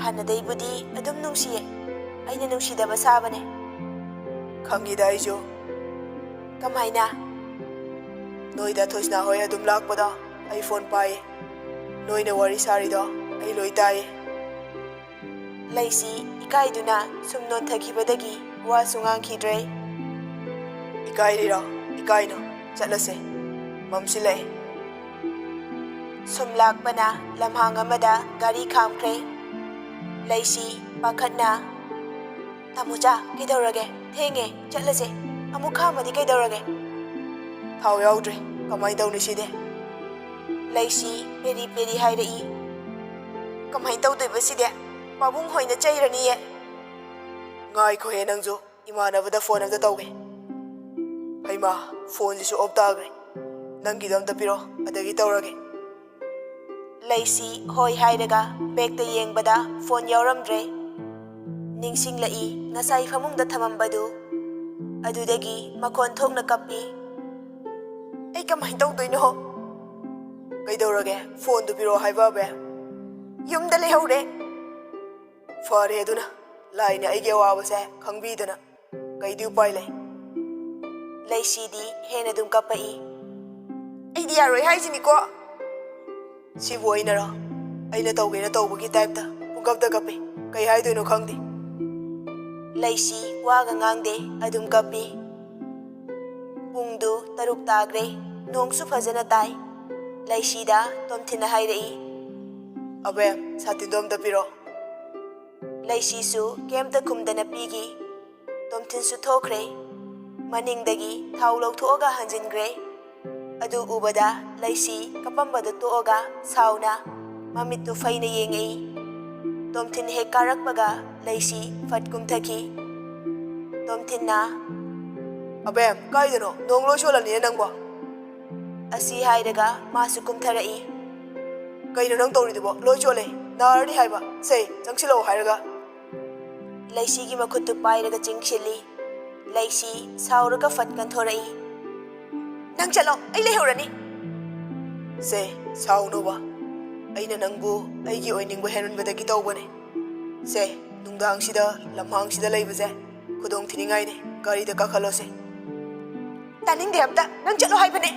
"ꯍꯥꯟꯅꯗꯩꯕꯨꯗꯤ ꯑꯗꯨꯝ ꯅꯨꯡꯁꯤꯌꯦ꯫ ꯑꯩꯅ ꯅꯨꯡꯁꯤꯗꯕ ꯁꯥꯕꯅꯦ꯫" "ꯈꯪꯉꯤꯗ ꯑꯩꯁꯨ꯫" "ꯀꯃꯥꯏꯅ?" "ꯅꯣꯏꯗ ꯊꯣꯏꯁꯅꯥ ꯍꯣꯏ ꯑꯗꯨꯝ ꯂꯥꯛꯄꯗꯣ ꯑꯩ ꯐꯣꯟ ꯄꯥꯏꯌꯦ꯫ ꯅꯣꯏꯅ ꯋꯥꯔꯤ ꯁꯥꯔꯤꯗꯣ ꯑꯩ ꯂꯣꯏ ꯇꯥꯏꯌꯦ꯫" ꯂꯩꯁꯤ ꯏꯀꯥꯏꯗꯨꯅ ꯁꯨꯝ ꯅꯣꯟꯊꯈꯤꯕꯗꯒꯤ ꯋꯥꯁꯨ ꯉꯥꯡꯈꯤꯗ꯭ꯔꯦ꯫ "ꯏꯀꯥꯏꯔꯤꯔꯣ? ꯏꯀꯥꯏꯅꯣ꯫ ꯆꯠꯂꯁꯦ꯫ ꯃꯝꯁꯤꯜꯂꯛꯑꯦ꯫" ꯁꯨꯝ ꯂꯥꯛꯄꯅ ꯂꯝꯍꯥꯡ ꯑꯃꯗ ꯒꯥꯔꯤ ꯈꯥꯝꯈ꯭ꯔꯦ꯫ ꯂꯩꯁꯤ ꯄꯥꯈꯠꯅ, "ꯇꯥꯃꯣꯆꯥ, ꯀꯩꯗꯧꯔꯒꯦ? ꯊꯦꯡꯉꯦ, ꯆꯠꯂꯁꯦ꯫ ꯑꯃꯨꯛ ꯈꯥꯝꯃꯗꯤ ꯀꯩꯗꯧꯔꯒꯦ?" "ꯊꯥꯎ ꯌꯥꯎꯗ꯭ꯔꯦ꯫ ꯀꯃꯥꯏꯅ ꯇꯧꯅꯤ ꯁꯤꯗꯤ?" ꯂꯩꯁꯤ ꯄꯦꯔꯤ ꯄꯦꯔꯤ ꯍꯥꯏꯔꯛꯏ꯫ "ꯀꯃꯥꯏꯅ ꯇꯧꯗꯣꯏꯕ ꯁꯤꯗꯤ? ꯄꯥꯕꯨꯡ ꯍꯣꯏꯅ ꯆꯩꯔꯅꯤꯌꯦ꯫" "ꯉꯥꯏꯈꯣꯍꯦ ꯅꯪꯁꯨ, ꯏꯃꯥꯟꯅꯕꯗ ꯐꯣꯟ ꯑꯝꯇ ꯇꯧꯒꯦ꯫" "ꯍꯩꯃꯥ, ꯐꯣꯟꯁꯤꯁꯨ ꯑꯣꯐ ꯇꯥꯈ꯭ꯔꯦ꯫ ꯅꯪꯒꯤꯗꯣ ꯑꯝꯇ ꯄꯤꯔꯣ, ꯑꯗꯒꯤ ꯇꯧꯔꯒꯦ꯫" ꯂꯩꯁꯤ ꯍꯣꯏ ꯍꯥꯏꯔꯒ ꯕꯦꯒꯇ ꯌꯦꯡꯕꯗ ꯐꯣꯟ ꯌꯥꯎꯔꯝꯗ꯭ꯔꯦ꯫ ꯅꯤꯡꯁꯤꯡꯂꯛꯏ ꯉꯁꯥꯏ ꯐꯃꯨꯡꯗ ꯊꯝꯃꯝꯕꯗꯨ꯫ ꯑꯗꯨꯗꯒꯤ ꯃꯈꯣꯟ ꯊꯣꯛꯅ ꯀꯞꯄꯤ꯫ "ꯑꯩ ꯀꯃꯥꯏꯅ ꯇꯧꯗꯣꯏꯅꯣ?" "ꯀꯩꯗꯧꯔꯒꯦ? ꯐꯣꯟꯗꯨ ꯄꯤꯔꯛꯑꯣ ꯍꯥꯏꯕ ꯑꯕꯦ꯫" "ꯌꯨꯝꯗ ꯂꯩꯍꯧꯔꯦ꯫" "ꯐꯔꯦ ꯑꯗꯨꯅ, ꯂꯥꯏꯅ ꯑꯩꯒꯤ ꯑꯋꯥꯕꯁꯦ ꯈꯪꯕꯤꯗꯅ꯫ ꯀꯩꯗꯤ ꯎꯄꯥꯏ ꯂꯩ?" ꯂꯩꯁꯤꯗꯤ ꯍꯦꯟꯅ ꯑꯗꯨꯝ ꯀꯞꯄꯛꯏ꯫ "ꯑꯩꯗꯤ ꯌꯥꯔꯣꯏ ꯍꯥꯏꯁꯤꯅꯤꯀꯣ꯫" "ꯁꯤꯕꯨ ꯑꯩꯅꯔꯣ? ꯑꯩꯅ ꯇꯧꯒꯦꯅ ꯇꯧꯕꯒꯤ ꯇꯥꯏꯞꯇ ꯄꯨꯡꯀꯞꯇ ꯀꯞꯄꯤ꯫ ꯀꯩ ꯍꯥꯏꯗꯣꯏꯅꯣ ꯈꯪꯗꯦ꯫" ꯂꯩꯁꯤ ꯋꯥꯒ ꯉꯥꯡꯗꯦ, ꯑꯗꯨꯝ ꯀꯞꯄꯤ꯫ ꯄꯨꯡꯗꯨ ꯇꯔꯨꯛ ꯇꯥꯈ꯭ꯔꯦ꯫ ꯅꯣꯡꯁꯨ ꯐꯖꯅ ꯇꯥꯏ꯫ ꯂꯩꯁꯤꯗ ꯇꯣꯝꯊꯤꯟꯅ ꯍꯥꯏꯔꯛꯏ, "ꯑꯕꯦꯝ, ꯁꯥꯇꯤꯟꯗꯣ ꯑꯝꯇ ꯄꯤꯔꯣ꯫" ꯂꯩꯁꯤꯁꯨ ꯀꯩꯝꯇ ꯈꯨꯝꯗꯅ ꯄꯤꯈꯤ꯫ ꯇꯣꯝꯊꯤꯟꯁꯨ ꯊꯣꯛꯈ꯭ꯔꯦ꯫ ꯃꯅꯤꯡꯗꯒꯤ ꯊꯥꯎ ꯂꯧꯊꯣꯛꯑꯒ ꯍꯟꯖꯤꯟꯈ꯭ꯔꯦ꯫ ꯑꯗꯨ ꯎꯕꯗ ꯂꯩꯁꯤ ꯀꯞꯄꯝꯕꯗꯨ ꯇꯣꯛꯑꯒ ꯁꯥꯎꯅ ꯃꯃꯤꯠꯇꯨ ꯐꯩꯅ ꯌꯦꯡꯉꯛꯏ꯫ ꯇꯣꯝꯊꯤꯟ ꯍꯦꯛ ꯀꯥꯔꯛꯄꯒ ꯂꯩꯁꯤ ꯐꯠ ꯀꯨꯝꯊꯈꯤ꯫ ꯇꯣꯝꯊꯤꯟꯅ, "ꯑꯕꯦꯝ, ꯀꯥꯏꯗꯅꯣ? ꯅꯣꯡ ꯂꯣꯏ ꯆꯣꯠꯂꯅꯤꯅꯦ ꯅꯪꯕꯣ!" ꯑꯁꯤ ꯍꯥꯏꯔꯒ ꯃꯥꯁꯨ ꯀꯨꯝꯊꯔꯛꯏ꯫ "ꯀꯩꯅꯣ ꯅꯪ ꯇꯧꯔꯤꯗꯨꯕꯣ? ꯂꯣꯏ ꯆꯣꯠꯂꯦ, ꯅꯥꯔꯅꯤ ꯍꯥꯏꯕ꯫ ꯁꯦ, ꯆꯪꯁꯤꯜꯂꯛꯑꯣ ꯍꯥꯏꯔꯒ!" ꯂꯩꯁꯤꯒꯤ ꯃꯈꯨꯠꯇꯨ ꯄꯥꯏꯔꯒ ꯆꯤꯡꯁꯤꯜꯂꯤ꯫ ꯂꯩꯁꯤ ꯁꯥꯎꯔꯒ ꯐꯠ ꯀꯟꯊꯣꯔꯛꯏ꯫ "ꯅꯪ ꯆꯠꯂꯣ, ꯑꯩ ꯂꯩꯍꯧꯔꯅꯤ!" "ꯁꯦ, ꯁꯥꯎꯅꯣꯕ꯫ ꯑꯩꯅ ꯅꯪꯕꯨ ꯑꯩꯒꯤ ꯑꯣꯏꯅꯤꯡꯕ ꯍꯦꯟꯃꯟꯕꯗꯒꯤ ꯇꯧꯕꯅꯦ꯫ ꯁꯦ, ꯅꯨꯡꯗꯥꯡꯁꯤꯗ ꯂꯝꯍꯥꯡꯁꯤꯗ ꯂꯩꯕꯁꯦ ꯈꯨꯗꯣꯡ ꯊꯤꯅꯤꯡꯉꯥꯏꯅꯦ꯫ ꯒꯥꯔꯤꯗ ꯀꯥꯈꯠꯂꯣꯁꯦ꯫" "ꯇꯥꯅꯤꯡꯗꯦ ꯑꯝꯇ, ꯅꯪ ꯆꯠꯂꯣ ꯍꯥꯏꯕꯅꯦ!"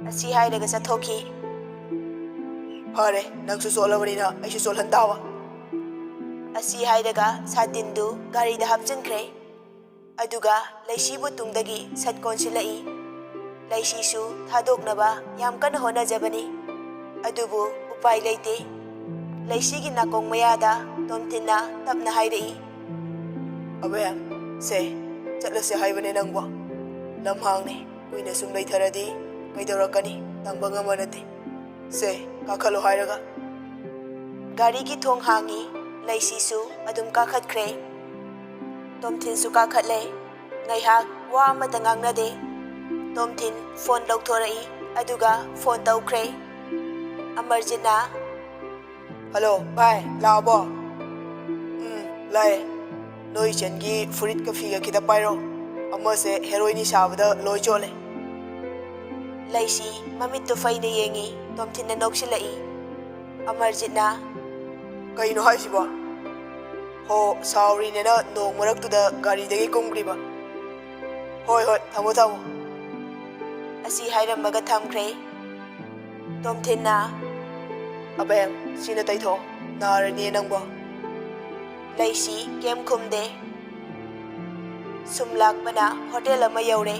ꯑꯁꯤ ꯍꯥꯏꯔꯒ ꯆꯠꯊꯣꯛꯈꯤ꯫ "ꯐꯔꯦ, ꯅꯪꯁꯨ ꯆꯣꯠꯂꯕꯅꯤꯅ ꯑꯩꯁꯨ ꯆꯣꯠꯍꯟ ꯇꯥꯕ꯫" ꯑꯁꯤ ꯍꯥꯏꯔꯒ ꯁꯥꯇꯤꯟꯗꯨ ꯒꯥꯔꯤꯗ ꯍꯥꯞꯆꯤꯟꯈ꯭ꯔꯦ꯫ ꯑꯗꯨꯒ ꯂꯩꯁꯤꯕꯨ ꯇꯨꯡꯗꯒꯤ ꯁꯠ ꯀꯣꯟꯁꯤꯜꯂꯛꯏ꯫ ꯂꯩꯁꯤꯁꯨ ꯊꯥꯗꯣꯛꯅꯕ ꯌꯥꯝ ꯀꯟꯅ ꯍꯣꯠꯅꯖꯕꯅꯤ, ꯑꯗꯨꯕꯨ ꯎꯄꯥꯏ ꯂꯩꯇꯦ꯫ ꯂꯩꯁꯤꯒꯤ ꯅꯥꯀꯣꯡ ꯃꯌꯥꯗ ꯇꯣꯝꯊꯤꯟꯅ ꯇꯞꯅ ꯍꯥꯏꯔꯛꯏ, "ꯑꯕꯦꯝ, ꯁꯦ, ꯆꯠꯂꯁꯦ ꯍꯥꯏꯕꯅꯦ ꯅꯪꯕꯣ꯫ ꯂꯝꯍꯥꯡꯅꯦ, ꯀꯨꯏꯅ ꯁꯨꯝ ꯂꯩꯊꯔꯗꯤ ꯀꯩꯗꯧꯔꯛꯀꯅꯤ ꯇꯝꯕ ꯉꯝꯕ ꯅꯠꯇꯦ꯫ ꯁꯦ, ꯀꯥꯈꯠꯂꯣ ꯍꯥꯏꯔꯒ꯫" ꯒꯥꯔꯤꯒꯤ ꯊꯣꯡ ꯍꯥꯡꯉꯤ꯫ ꯂꯩꯁꯤꯁꯨ ꯑꯗꯨꯝ ꯀꯥꯈꯠꯈ꯭ꯔꯦ꯫ ꯇꯣꯝꯊꯤꯟꯁꯨ ꯀꯥꯈꯠꯂꯦ꯫ ꯉꯥꯏꯍꯥꯛ ꯋꯥ ꯑꯃꯠꯇ ꯉꯥꯡꯅꯗꯦ꯫ ꯇꯣꯝꯊꯤꯟ ꯐꯣꯟ ꯂꯧꯊꯣꯔꯛꯏ, ꯑꯗꯨꯒ ꯐꯣꯟ ꯇꯧꯈ꯭ꯔꯦ꯫ ꯑꯃꯔꯖꯤꯠꯅ, "ꯍꯜꯂꯣ ꯚꯥꯏ, ꯂꯥꯛꯑꯕꯣ?" "ꯎꯝ, ꯂꯥꯛꯑꯦ꯫ ꯅꯣꯏ ꯏꯆꯟꯒꯤ ꯐꯨꯔꯤꯠꯀ ꯐꯤꯒ ꯈꯤꯇ ꯄꯥꯏꯔꯣ꯫ ꯑꯃꯁꯦ ꯍꯦꯔꯣꯏꯅꯤ ꯁꯥꯕꯗ ꯂꯣꯏ ꯆꯣꯠꯂꯦ꯫" ꯂꯩꯁꯤ ꯃꯃꯤꯠꯇꯨ ꯐꯩꯅ ꯌꯦꯡꯉꯤ꯫ ꯇꯣꯝꯊꯤꯟꯅ ꯅꯣꯛꯁꯤꯜꯂꯛꯏ꯫ ꯑꯃꯔꯖꯤꯠꯅ, "ꯀꯩꯅꯣ ꯍꯥꯏꯁꯤꯕꯣ? ꯍꯣ, ꯁꯥꯎꯔꯤꯅꯦꯅ ꯅꯣꯡ ꯃꯔꯛꯇꯨꯗ ꯒꯥꯔꯤꯗꯒꯤ ꯀꯨꯝꯈ꯭ꯔꯤꯕ꯫ ꯍꯣꯏ, ꯍꯣꯏ, ꯊꯝꯃꯣ, ꯊꯝꯃꯣ꯫" ꯑꯁꯤ ꯍꯥꯏꯔꯝꯃꯒ ꯊꯝꯈ꯭ꯔꯦ꯫ ꯇꯣꯝꯊꯤꯟꯅ, "ꯑꯕꯦꯝ, ꯁꯤꯅ ꯇꯩꯊꯣꯛꯑꯣ, ꯅꯥꯔꯅꯤ ꯅꯪꯕꯣ꯫" ꯂꯩꯁꯤ ꯀꯩꯝ ꯈꯨꯝꯗꯦ꯫ ꯁꯨꯝ ꯂꯥꯛꯄꯅ ꯍꯣꯇꯦꯜ ꯑꯃ ꯌꯧꯔꯦ꯫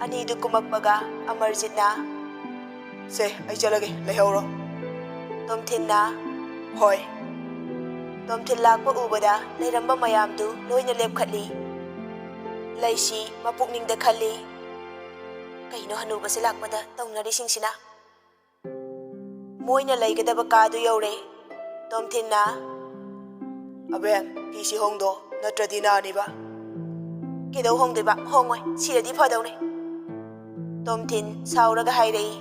ꯑꯅꯤꯗꯨ ꯀꯨꯝꯃꯛꯄꯒ ꯑꯃꯔꯖꯤꯠꯅ, "ꯁꯦ, ꯑꯩ ꯆꯠꯂꯒꯦ, ꯂꯩꯍꯧꯔꯣ꯫" ꯇꯣꯝꯊꯤꯟꯅ, "ꯍꯣꯏ꯫" ꯇꯣꯝꯊꯤꯟ ꯂꯥꯛꯄ ꯎꯕꯗ ꯂꯩꯔꯝꯕ ꯃꯌꯥꯝꯗꯨ ꯂꯣꯏꯅ ꯂꯦꯞꯈꯠꯂꯤ꯫ ꯂꯩꯁꯤ ꯃꯄꯨꯛꯅꯤꯡꯗ ꯈꯜꯂꯤ, "ꯀꯩꯅꯣ ꯍꯅꯨꯕꯁꯦ ꯂꯥꯛꯄꯗ ꯇꯧꯅꯔꯤꯁꯤꯡꯁꯤꯅ?" ꯃꯣꯏꯅ ꯂꯩꯒꯗꯕ ꯀꯥꯗꯨ ꯌꯧꯔꯦ꯫ ꯇꯣꯝꯊꯤꯟꯅ, "ꯑꯕꯦꯝ, ꯐꯤꯁꯤ ꯍꯣꯡꯗꯣ, ꯅꯠꯇ꯭ꯔꯗꯤ ꯅꯥꯅꯤꯕ꯫" "ꯀꯩꯗꯧ ꯍꯣꯡꯗꯣꯏꯕ? ꯍꯣꯡꯉꯣꯏ, ꯁꯤꯔꯗꯤ ꯐꯗꯧꯅꯦ꯫" ꯇꯣꯝꯊꯤꯟ ꯁꯥꯎꯔꯒ ꯍꯥꯏꯔꯛꯏ꯫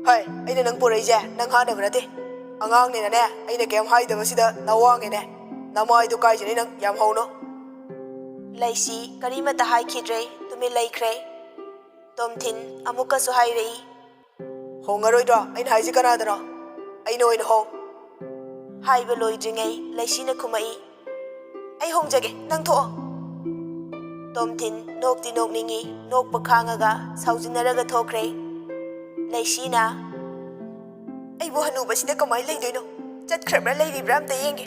"ꯍꯣꯏ, ꯑꯩꯅ ꯅꯪ ꯄꯨꯔꯛꯏꯁꯦ ꯅꯪ ꯍꯥꯠꯅꯕ ꯅꯠꯇꯦ꯫ ꯑꯉꯥꯡꯅꯦꯅꯅꯦ, ꯑꯩꯅ ꯀꯩꯝ ꯍꯥꯏꯗꯕꯁꯤꯗ ꯅꯋꯥꯡꯉꯦꯅꯦ꯫ ꯅꯃꯥꯏꯗꯣ ꯀꯥꯏꯖꯅꯤ ꯅꯪ, ꯌꯥꯝ ꯍꯧꯅꯣ꯫" ꯂꯩꯁꯤ ꯀꯔꯤꯃꯠꯇ ꯍꯥꯏꯈꯤꯗ꯭ꯔꯦ, ꯇꯨꯃꯤꯟ ꯂꯩꯈ꯭ꯔꯦ꯫ ꯇꯣꯝꯊꯤꯟ ꯑꯃꯨꯛꯀꯁꯨ ꯍꯥꯏꯔꯛꯏ꯫ "ꯍꯣꯡꯉꯔꯣꯏꯗ꯭ꯔꯣ? ꯑꯩꯅ ꯍꯥꯏꯁꯦ ꯀꯅꯥꯗꯅꯣ? ꯑꯩꯅ ꯑꯣꯏꯅ ꯍꯣꯡ꯫" ꯍꯥꯏꯕ ꯂꯣꯏꯗ꯭ꯔꯤꯉꯩ ꯂꯩꯁꯤꯅ ꯈꯨꯝꯃꯛꯏ꯫ "ꯑꯩ ꯍꯣꯡꯖꯒꯦ, ꯅꯪ ꯊꯣꯛꯑꯣ꯫" ꯇꯣꯝꯊꯤꯟ ꯅꯣꯛꯇꯤ ꯅꯣꯛꯅꯤꯡꯉꯤ, ꯅꯣꯛꯄ ꯈꯥꯡꯉꯒ ꯁꯥꯎꯖꯤꯟꯅꯔꯒ ꯊꯣꯛꯈ꯭ꯔꯦ꯫ ꯂꯩꯁꯤꯅ, "ꯑꯩꯕꯨ ꯍꯅꯨꯕꯁꯤꯗ ꯀꯃꯥꯏꯅ ꯂꯩꯗꯣꯏꯅꯣ? ꯆꯠꯈ꯭ꯔꯕ꯭ꯔꯥ ꯂꯩꯔꯤꯕ꯭ꯔꯥ ꯑꯝꯇ ꯌꯦꯡꯒꯦ꯫"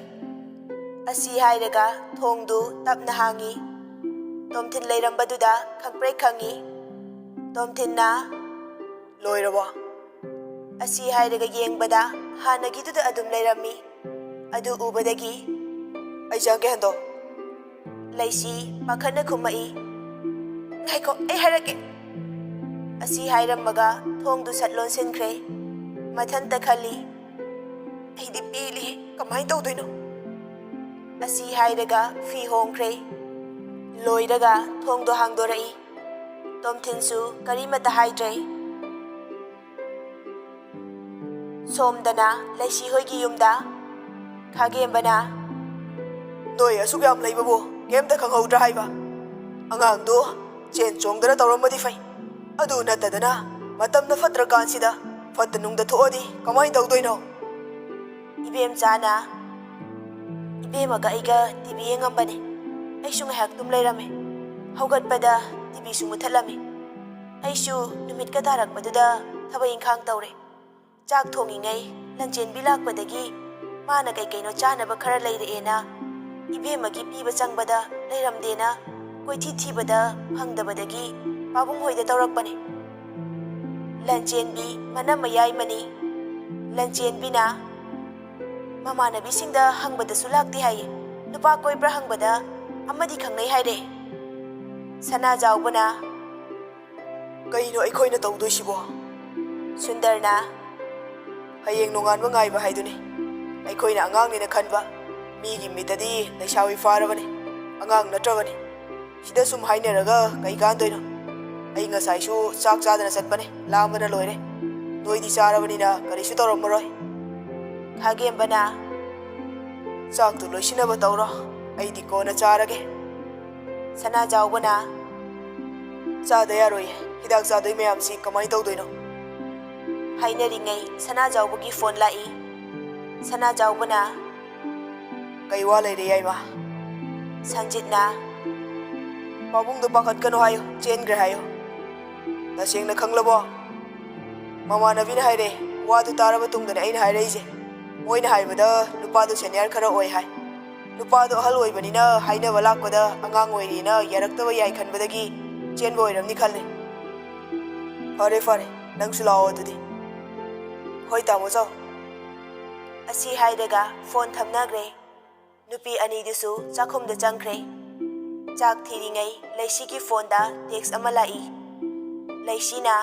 ꯑꯁꯤ ꯍꯥꯏꯔꯒ ꯊꯣꯡꯗꯨ ꯇꯞꯅ ꯍꯥꯡꯉꯤ꯫ ꯇꯣꯝꯊꯤꯟ ꯂꯩꯔꯝꯕꯗꯨꯗ ꯈꯪꯄ꯭ꯔꯦꯛ ꯈꯪꯉꯤ꯫ ꯇꯣꯝꯊꯤꯟꯅ, "ꯂꯣꯏꯔꯕꯣ?" ꯑꯁꯤ ꯍꯥꯏꯔꯒ ꯌꯦꯡꯕꯗ ꯍꯥꯟꯅꯒꯤꯗꯨꯗ ꯑꯗꯨꯝ ꯂꯩꯔꯝꯃꯤ꯫ ꯑꯗꯨ ꯎꯕꯗꯒꯤ, "ꯑꯩ ꯆꯪꯒꯦ ꯍꯟꯗꯣ꯫" ꯂꯩꯁꯤ ꯄꯥꯈꯠꯅ ꯈꯨꯝꯃꯛꯏ꯫ "ꯉꯥꯏꯈꯣ, ꯑꯩ ꯍꯥꯏꯔꯛꯀꯦ꯫" ꯑꯁꯤ ꯍꯥꯏꯔꯝꯃꯒ ꯊꯣꯡꯗꯨ ꯁꯠ ꯂꯣꯟꯁꯤꯟꯈ꯭ꯔꯦ꯫ ꯃꯊꯟꯇ ꯈꯜꯂꯤ, "ꯑꯩꯗꯤ ꯄꯦꯜꯂꯤ, ꯀꯃꯥꯏꯅ ꯇꯧꯗꯣꯏꯅꯣ?" ꯑꯁꯤ ꯍꯥꯏꯔꯒ ꯐꯤ ꯍꯣꯡꯈ꯭ꯔꯦ꯫ ꯂꯣꯏꯔꯒ ꯊꯣꯡꯗꯣ ꯍꯥꯡꯗꯣꯔꯛꯏ꯫ ꯇꯣꯝꯊꯤꯟꯁꯨ ꯀꯔꯤꯃꯠꯇ ꯍꯥꯏꯗ꯭ꯔꯦ꯫ ꯁꯣꯝꯗꯅ ꯂꯩꯁꯤ ꯍꯣꯏꯒꯤ ꯌꯨꯝꯗ ꯈꯥꯒꯦꯝꯕꯅ, "ꯅꯣꯏ ꯑꯁꯨꯛ ꯌꯥꯝ ꯂꯩꯕꯕꯨ ꯀꯩꯝꯇ ꯈꯪꯍꯧꯗ꯭ꯔꯥ ꯍꯥꯏꯕ? ꯑꯉꯥꯡꯗꯣ ꯆꯦꯟ ꯆꯣꯡꯗꯅ ꯇꯧꯔꯝꯃꯗꯤ ꯐꯩ, ꯑꯗꯨ ꯅꯠꯇꯗꯅ ꯃꯇꯝꯅ ꯐꯠꯇ꯭ꯔꯀꯥꯟꯁꯤꯗ ꯐꯠꯇ ꯅꯨꯡꯗ ꯊꯣꯛꯑꯗꯤ ꯀꯃꯥꯏꯅ ꯇꯧꯗꯣꯏꯅꯣ?" ꯏꯕꯦꯝꯆꯥꯅ, "ꯏꯕꯦꯝꯃꯒ ꯑꯩꯒ ꯇꯤ ꯚꯤ ꯌꯦꯡꯉꯝꯕꯅꯦ꯫ ꯑꯩꯁꯨ ꯉꯥꯏꯍꯥꯛ ꯇꯨꯝ ꯂꯩꯔꯝꯃꯦ꯫ ꯍꯧꯒꯠꯄꯗ ꯇꯤ ꯚꯤꯁꯨ ꯃꯨꯠꯊꯠꯂꯝꯃꯦ꯫ ꯑꯩꯁꯨ ꯅꯨꯃꯤꯠꯀ ꯇꯥꯔꯛꯄꯗꯨꯗ ꯊꯕꯛ ꯏꯪꯈꯥꯡ ꯇꯧꯔꯦ꯫ ꯆꯥꯛ ꯊꯣꯡꯉꯤꯉꯩ ꯂꯟꯆꯦꯟꯕꯤ ꯂꯥꯛꯄꯗꯒꯤ ꯃꯥꯅ ꯀꯩ ꯀꯩꯅꯣ ꯆꯥꯅꯕ ꯈꯔ ꯂꯩꯔꯛꯑꯦꯅ ꯏꯕꯦꯝꯃꯒꯤ ꯄꯤꯕ ꯆꯪꯕꯗ ꯂꯩꯔꯝꯗꯦꯅ ꯀꯣꯏꯊꯤ ꯊꯤꯕꯗ ꯐꯪꯗꯕꯗꯒꯤ ꯄꯥꯕꯨꯡ ꯍꯣꯏꯗ ꯇꯧꯔꯛꯄꯅꯦ꯫" ꯂꯟꯆꯦꯟꯕꯤ ꯃꯅꯝ ꯃꯌꯥꯏꯃꯅꯤ꯫ ꯂꯟꯆꯦꯟꯕꯤꯅ, "ꯃꯃꯥꯟꯅꯕꯤꯁꯤꯡꯗ ꯍꯪꯕꯗꯁꯨ ꯂꯥꯛꯇꯦ ꯍꯥꯏꯌꯦ꯫ ꯅꯨꯄꯥ ꯀꯣꯏꯕ꯭ꯔꯥ ꯍꯪꯕꯗ ꯑꯃꯗꯤ ꯈꯪꯅꯩ ꯍꯥꯏꯔꯛꯑꯦ꯫" ꯁꯅꯥꯖꯥꯎꯕꯅ, "ꯀꯩꯅꯣ ꯑꯩꯈꯣꯏꯅ ꯇꯧꯗꯣꯏꯁꯤꯕꯣ?" ꯁꯨꯟꯗꯔꯅ, "ꯍꯌꯦꯡ ꯅꯣꯡꯉꯥꯟꯕ ꯉꯥꯏꯕ ꯍꯥꯏꯗꯨꯅꯤ꯫ ꯑꯩꯈꯣꯏꯅ ꯑꯉꯥꯡꯅꯦꯅ ꯈꯟꯕ, ꯃꯤꯒꯤ ꯃꯤꯠꯇꯗꯤ ꯂꯩꯁꯥꯕꯤ ꯐꯥꯔꯕꯅꯤ, ꯑꯉꯥꯡ ꯅꯠꯇ꯭ꯔꯕꯅꯤ꯫ ꯁꯤꯗ ꯁꯨꯝ ꯍꯥꯏꯅꯔꯒ ꯀꯩ ꯀꯥꯟꯗꯣꯏꯅꯣ? ꯑꯩ ꯉꯁꯥꯏꯁꯨ ꯆꯥꯛ ꯆꯥꯗꯅ ꯆꯠꯄꯅꯦ, ꯂꯥꯝꯕꯅ ꯂꯣꯏꯔꯦ꯫ ꯅꯣꯏꯗꯤ ꯆꯥꯔꯕꯅꯤꯅ ꯀꯔꯤꯁꯨ ꯇꯧꯔꯝꯃꯔꯣꯏ꯫ ꯈꯥꯒꯦꯝꯕꯅ, "ꯆꯥꯛꯇꯨ ꯂꯣꯏꯁꯤꯟꯅꯕ ꯇꯧꯔꯣ, ꯑꯩꯗꯤ ꯀꯣꯟꯅ ꯆꯥꯔꯒꯦ꯫" ꯁꯅꯥꯖꯥꯎꯕꯅ, "ꯆꯥꯗ ꯌꯥꯔꯣꯏꯌꯦ, ꯍꯤꯗꯥꯛ ꯆꯥꯗꯣꯏ ꯃꯌꯥꯝꯁꯤ ꯀꯃꯥꯏꯅ ꯇꯧꯗꯣꯏꯅꯣ?" ꯍꯥꯏꯅꯔꯤꯉꯩ ꯁꯅꯥꯖꯥꯎꯕꯒꯤ ꯐꯣꯟ ꯂꯥꯛꯏ꯫ ꯁꯅꯥꯖꯥꯎꯕꯅ, "ꯀꯩ ꯋꯥ ꯂꯩꯔꯦ ꯌꯥꯏꯃ?" ꯁꯟꯖꯤꯠꯅ, "ꯄꯥꯕꯨꯡꯗꯣ ꯄꯥꯈꯠꯀꯅꯨ ꯍꯥꯏꯌꯨ, ꯆꯦꯟꯈ꯭ꯔꯦ ꯍꯥꯏꯌꯨ꯫" "ꯇꯁꯦꯡꯅ ꯈꯪꯂꯕꯣ?" "ꯃꯃꯥꯟꯅꯕꯤꯅ ꯍꯥꯏꯔꯦ, ꯋꯥꯗꯨ ꯇꯥꯔꯕ ꯇꯨꯡꯗꯅꯦ ꯑꯩꯅ ꯍꯥꯏꯔꯛꯏꯁꯦ꯫ ꯃꯣꯏꯅ ꯍꯥꯏꯕꯗ ꯅꯨꯄꯥꯗꯣ ꯁꯦꯅꯤꯌꯔ ꯈꯔ ꯑꯣꯏ ꯍꯥꯏ꯫ ꯅꯨꯄꯥꯗꯣ ꯑꯍꯜ ꯑꯣꯏꯕꯅꯤꯅ ꯍꯥꯏꯅꯕ ꯂꯥꯛꯄꯗ ꯑꯉꯥꯡ ꯑꯣꯏꯔꯤꯅ ꯌꯥꯔꯛꯇꯕ ꯌꯥꯏ ꯈꯟꯕꯗꯒꯤ ꯆꯦꯟꯕ ꯑꯣꯏꯔꯝꯅꯤ ꯈꯜꯂꯦ꯫" "ꯐꯔꯦ ꯐꯔꯦ, ꯅꯪꯁꯨ ꯂꯥꯛꯑꯣ ꯑꯗꯨꯗꯤ꯫" "ꯍꯣꯏ ꯇꯥꯃꯣ, ꯆꯥꯎ꯫" ꯑꯁꯤ ꯍꯥꯏꯔꯒ ꯐꯣꯟ ꯊꯝꯅꯈ꯭ꯔꯦ꯫ ꯅꯨꯄꯤ ꯑꯅꯤꯗꯨꯁꯨ ꯆꯥꯛꯈꯨꯝꯗ ꯆꯪꯈ꯭ꯔꯦ꯫ ꯆꯥꯛ ꯊꯤꯔꯤꯉꯩ ꯂꯩꯁꯤꯒꯤ ꯐꯣꯟꯗ ꯇꯦꯛꯁ ꯑꯃ ꯂꯥꯛꯏ꯫ ꯂꯩꯁꯤꯅ,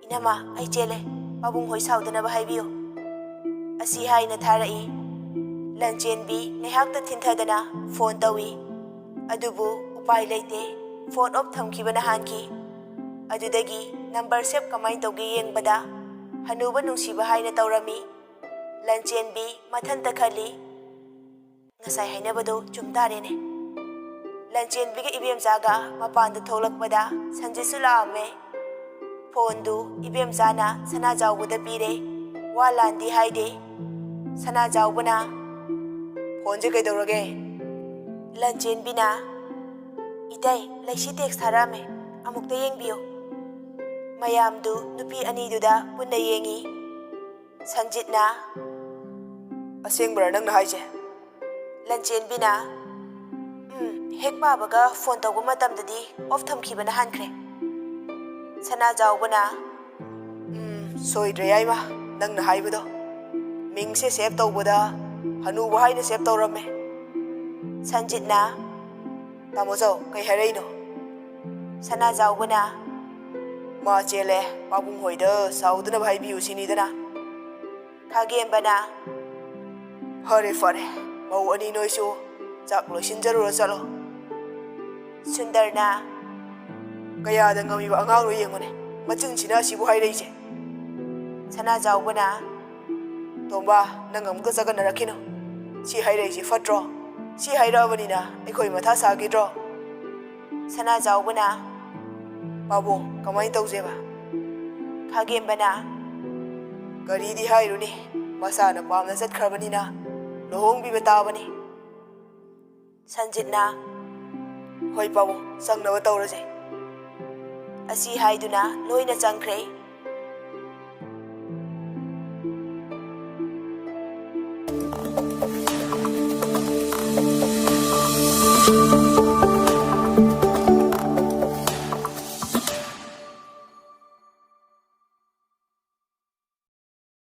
"ꯏꯅꯝꯃ, ꯑꯩ ꯆꯦꯜꯂꯦ, ꯄꯥꯕꯨꯡ ꯍꯣꯏ ꯁꯥꯎꯗꯅꯕ ꯍꯥꯏꯕꯤꯌꯨ꯫" ꯑꯁꯤ ꯍꯥꯏꯅ ꯊꯥꯔꯛꯏ꯫ ꯂꯟꯆꯦꯟꯕꯤ ꯉꯥꯏꯍꯥꯛꯇ ꯊꯤꯟꯊꯗꯅ ꯐꯣꯟ ꯇꯧꯏ꯫ ꯑꯗꯨꯕꯨ ꯎꯄꯥꯏ ꯂꯩꯇꯦ, ꯐꯣꯟ ꯑꯣꯐ ꯊꯝꯈꯤꯕꯅ ꯍꯥꯟꯈꯤ꯫ ꯑꯗꯨꯗꯒꯤ ꯅꯝꯕꯔ ꯁꯦꯞ ꯀꯃꯥꯏꯅ ꯇꯧꯒꯦ ꯌꯦꯡꯕꯗ ꯍꯅꯨꯕ ꯅꯨꯡꯁꯤꯕ ꯍꯥꯏꯅ ꯇꯧꯔꯝꯃꯤ꯫ ꯂꯟꯆꯦꯟꯕꯤ ꯃꯊꯟꯇ ꯈꯜꯂꯤ, "ꯉꯁꯥꯏ ꯍꯥꯏꯅꯕꯗꯣ ꯆꯨꯝ ꯇꯥꯔꯦꯅꯦ꯫" ꯂꯟꯆꯦꯟꯕꯤꯒ ꯏꯕꯦꯝꯆꯥꯒ ꯃꯄꯥꯟꯗ ꯊꯣꯛꯂꯛꯄꯗ ꯁꯟꯖꯤꯠꯁꯨ ꯂꯥꯛꯑꯝꯃꯦ꯫ ꯐꯣꯟꯗꯨ ꯏꯕꯦꯝꯆꯥꯅ ꯁꯅꯥꯖꯥꯎꯕꯗ ꯄꯤꯔꯦ꯫ ꯋꯥ ꯂꯥꯟꯗꯤ ꯍꯥꯏꯗꯦ꯫ ꯁꯅꯥꯖꯥꯎꯕꯅ, "ꯐꯣꯟꯁꯦ ꯀꯩꯗꯧꯔꯒꯦ?" ꯂꯟꯆꯦꯟꯕꯤꯅ, "ꯏꯇꯩ, ꯂꯩꯁꯤ ꯇꯦꯛꯁ ꯊꯥꯔꯛꯑꯝꯃꯦ, ꯑꯃꯨꯛꯇ ꯌꯦꯡꯕꯤꯌꯨ꯫" ꯃꯌꯥꯝꯗꯨ ꯅꯨꯄꯤ ꯑꯅꯤꯗꯨꯗ ꯄꯨꯟꯅ ꯌꯦꯡꯉꯤ꯫ ꯁꯟꯖꯤꯠꯅ, "ꯑꯁꯦꯡꯕꯔꯥ ꯅꯪꯅ ꯍꯥꯏꯁꯦ?" ꯂꯟꯆꯦꯟꯕꯤꯅ, "ꯎꯝ, ꯍꯦꯛ ꯄꯥꯕꯒ ꯐꯣꯟ ꯇꯧꯕ ꯃꯇꯝꯗꯗꯤ ꯑꯣꯐ ꯊꯝꯈꯤꯕꯅ ꯍꯥꯟꯈ꯭ꯔꯦ꯫" ꯁꯅꯥꯖꯥꯎꯕꯅ, "ꯎꯝ, ꯁꯣꯏꯗ꯭ꯔꯦ ꯌꯥꯏꯃ, ꯅꯪꯅ ꯍꯥꯏꯕꯗꯣ꯫ ꯃꯤꯡꯁꯦ ꯁꯦꯚ ꯇꯧꯕꯗ ꯍꯅꯨꯕ ꯍꯥꯏꯅ ꯁꯦꯚ ꯇꯧꯔꯝꯃꯦ꯫" ꯁꯟꯖꯤꯠꯅ, "ꯇꯥꯃꯣ ꯆꯧ, ꯀꯩ ꯍꯥꯏꯔꯛꯏꯅꯣ?" ꯁꯅꯥꯖꯥꯎꯕꯅ, "ꯃꯥ ꯆꯦꯜꯂꯦ, ꯄꯥꯕꯨꯡ ꯍꯣꯏꯗ ꯁꯥꯎꯗꯅꯕ ꯍꯥꯏꯕꯤꯌꯨ ꯁꯤꯅꯤꯗꯅ꯫" ꯈꯥꯒꯦꯝꯕꯅ, "ꯐꯔꯦ ꯐꯔꯦ, ꯃꯧ ꯑꯅꯤ ꯅꯣꯏꯁꯨ ꯆꯥꯛ ꯂꯣꯏꯁꯤꯟꯖꯔꯨꯔꯣ ꯆꯠꯂꯣ꯫" ꯁꯨꯟꯗꯔꯅ, "ꯀꯌꯥꯗ ꯉꯝꯃꯤꯕ ꯑꯉꯥꯡꯅꯣ ꯌꯦꯡꯉꯨꯅꯦ, ꯃꯆꯤꯟꯁꯤꯅ ꯑꯁꯤꯕꯨ ꯍꯥꯏꯔꯛꯏꯁꯦ꯫" ꯁꯅꯥꯖꯥꯎꯕꯅ, "ꯇꯣꯝꯕ, ꯅꯪ ꯑꯃꯨꯛꯀ ꯆꯒꯠꯅꯔꯛꯈꯤꯅꯨ꯫ ꯁꯤ ꯍꯥꯏꯔꯛꯏꯁꯤ ꯐꯠꯇ꯭ꯔꯣ? ꯁꯤ ꯍꯥꯏꯔꯛꯑꯕꯅꯤꯅ ꯑꯩꯈꯣꯏ ꯃꯊꯥ ꯁꯥꯈꯤꯗ꯭ꯔꯣ?" ꯁꯅꯥꯖꯥꯎꯕꯅ, "ꯄꯥꯕꯨꯡ, ꯀꯃꯥꯏꯅ ꯇꯧꯁꯦꯕ?" ꯈꯥꯒꯦꯝꯕꯅ, "ꯀꯔꯤꯗꯤ ꯍꯥꯏꯔꯨꯅꯤ, ꯃꯁꯥꯅ ꯄꯥꯝꯅ ꯆꯠꯈ꯭ꯔꯕꯅꯤꯅ ꯂꯨꯍꯣꯡꯕꯤꯕ ꯇꯥꯕꯅꯤ꯫" ꯁꯟꯖꯤꯠꯅ, "ꯍꯣꯏ ꯄꯥꯕꯨꯡ, ꯆꯪꯅꯕ ꯇꯧꯔꯁꯦ꯫" ꯑꯁꯤ ꯍꯥꯏꯗꯨꯅ ꯂꯣꯏꯅ ꯆꯪꯈ꯭ꯔꯦ꯫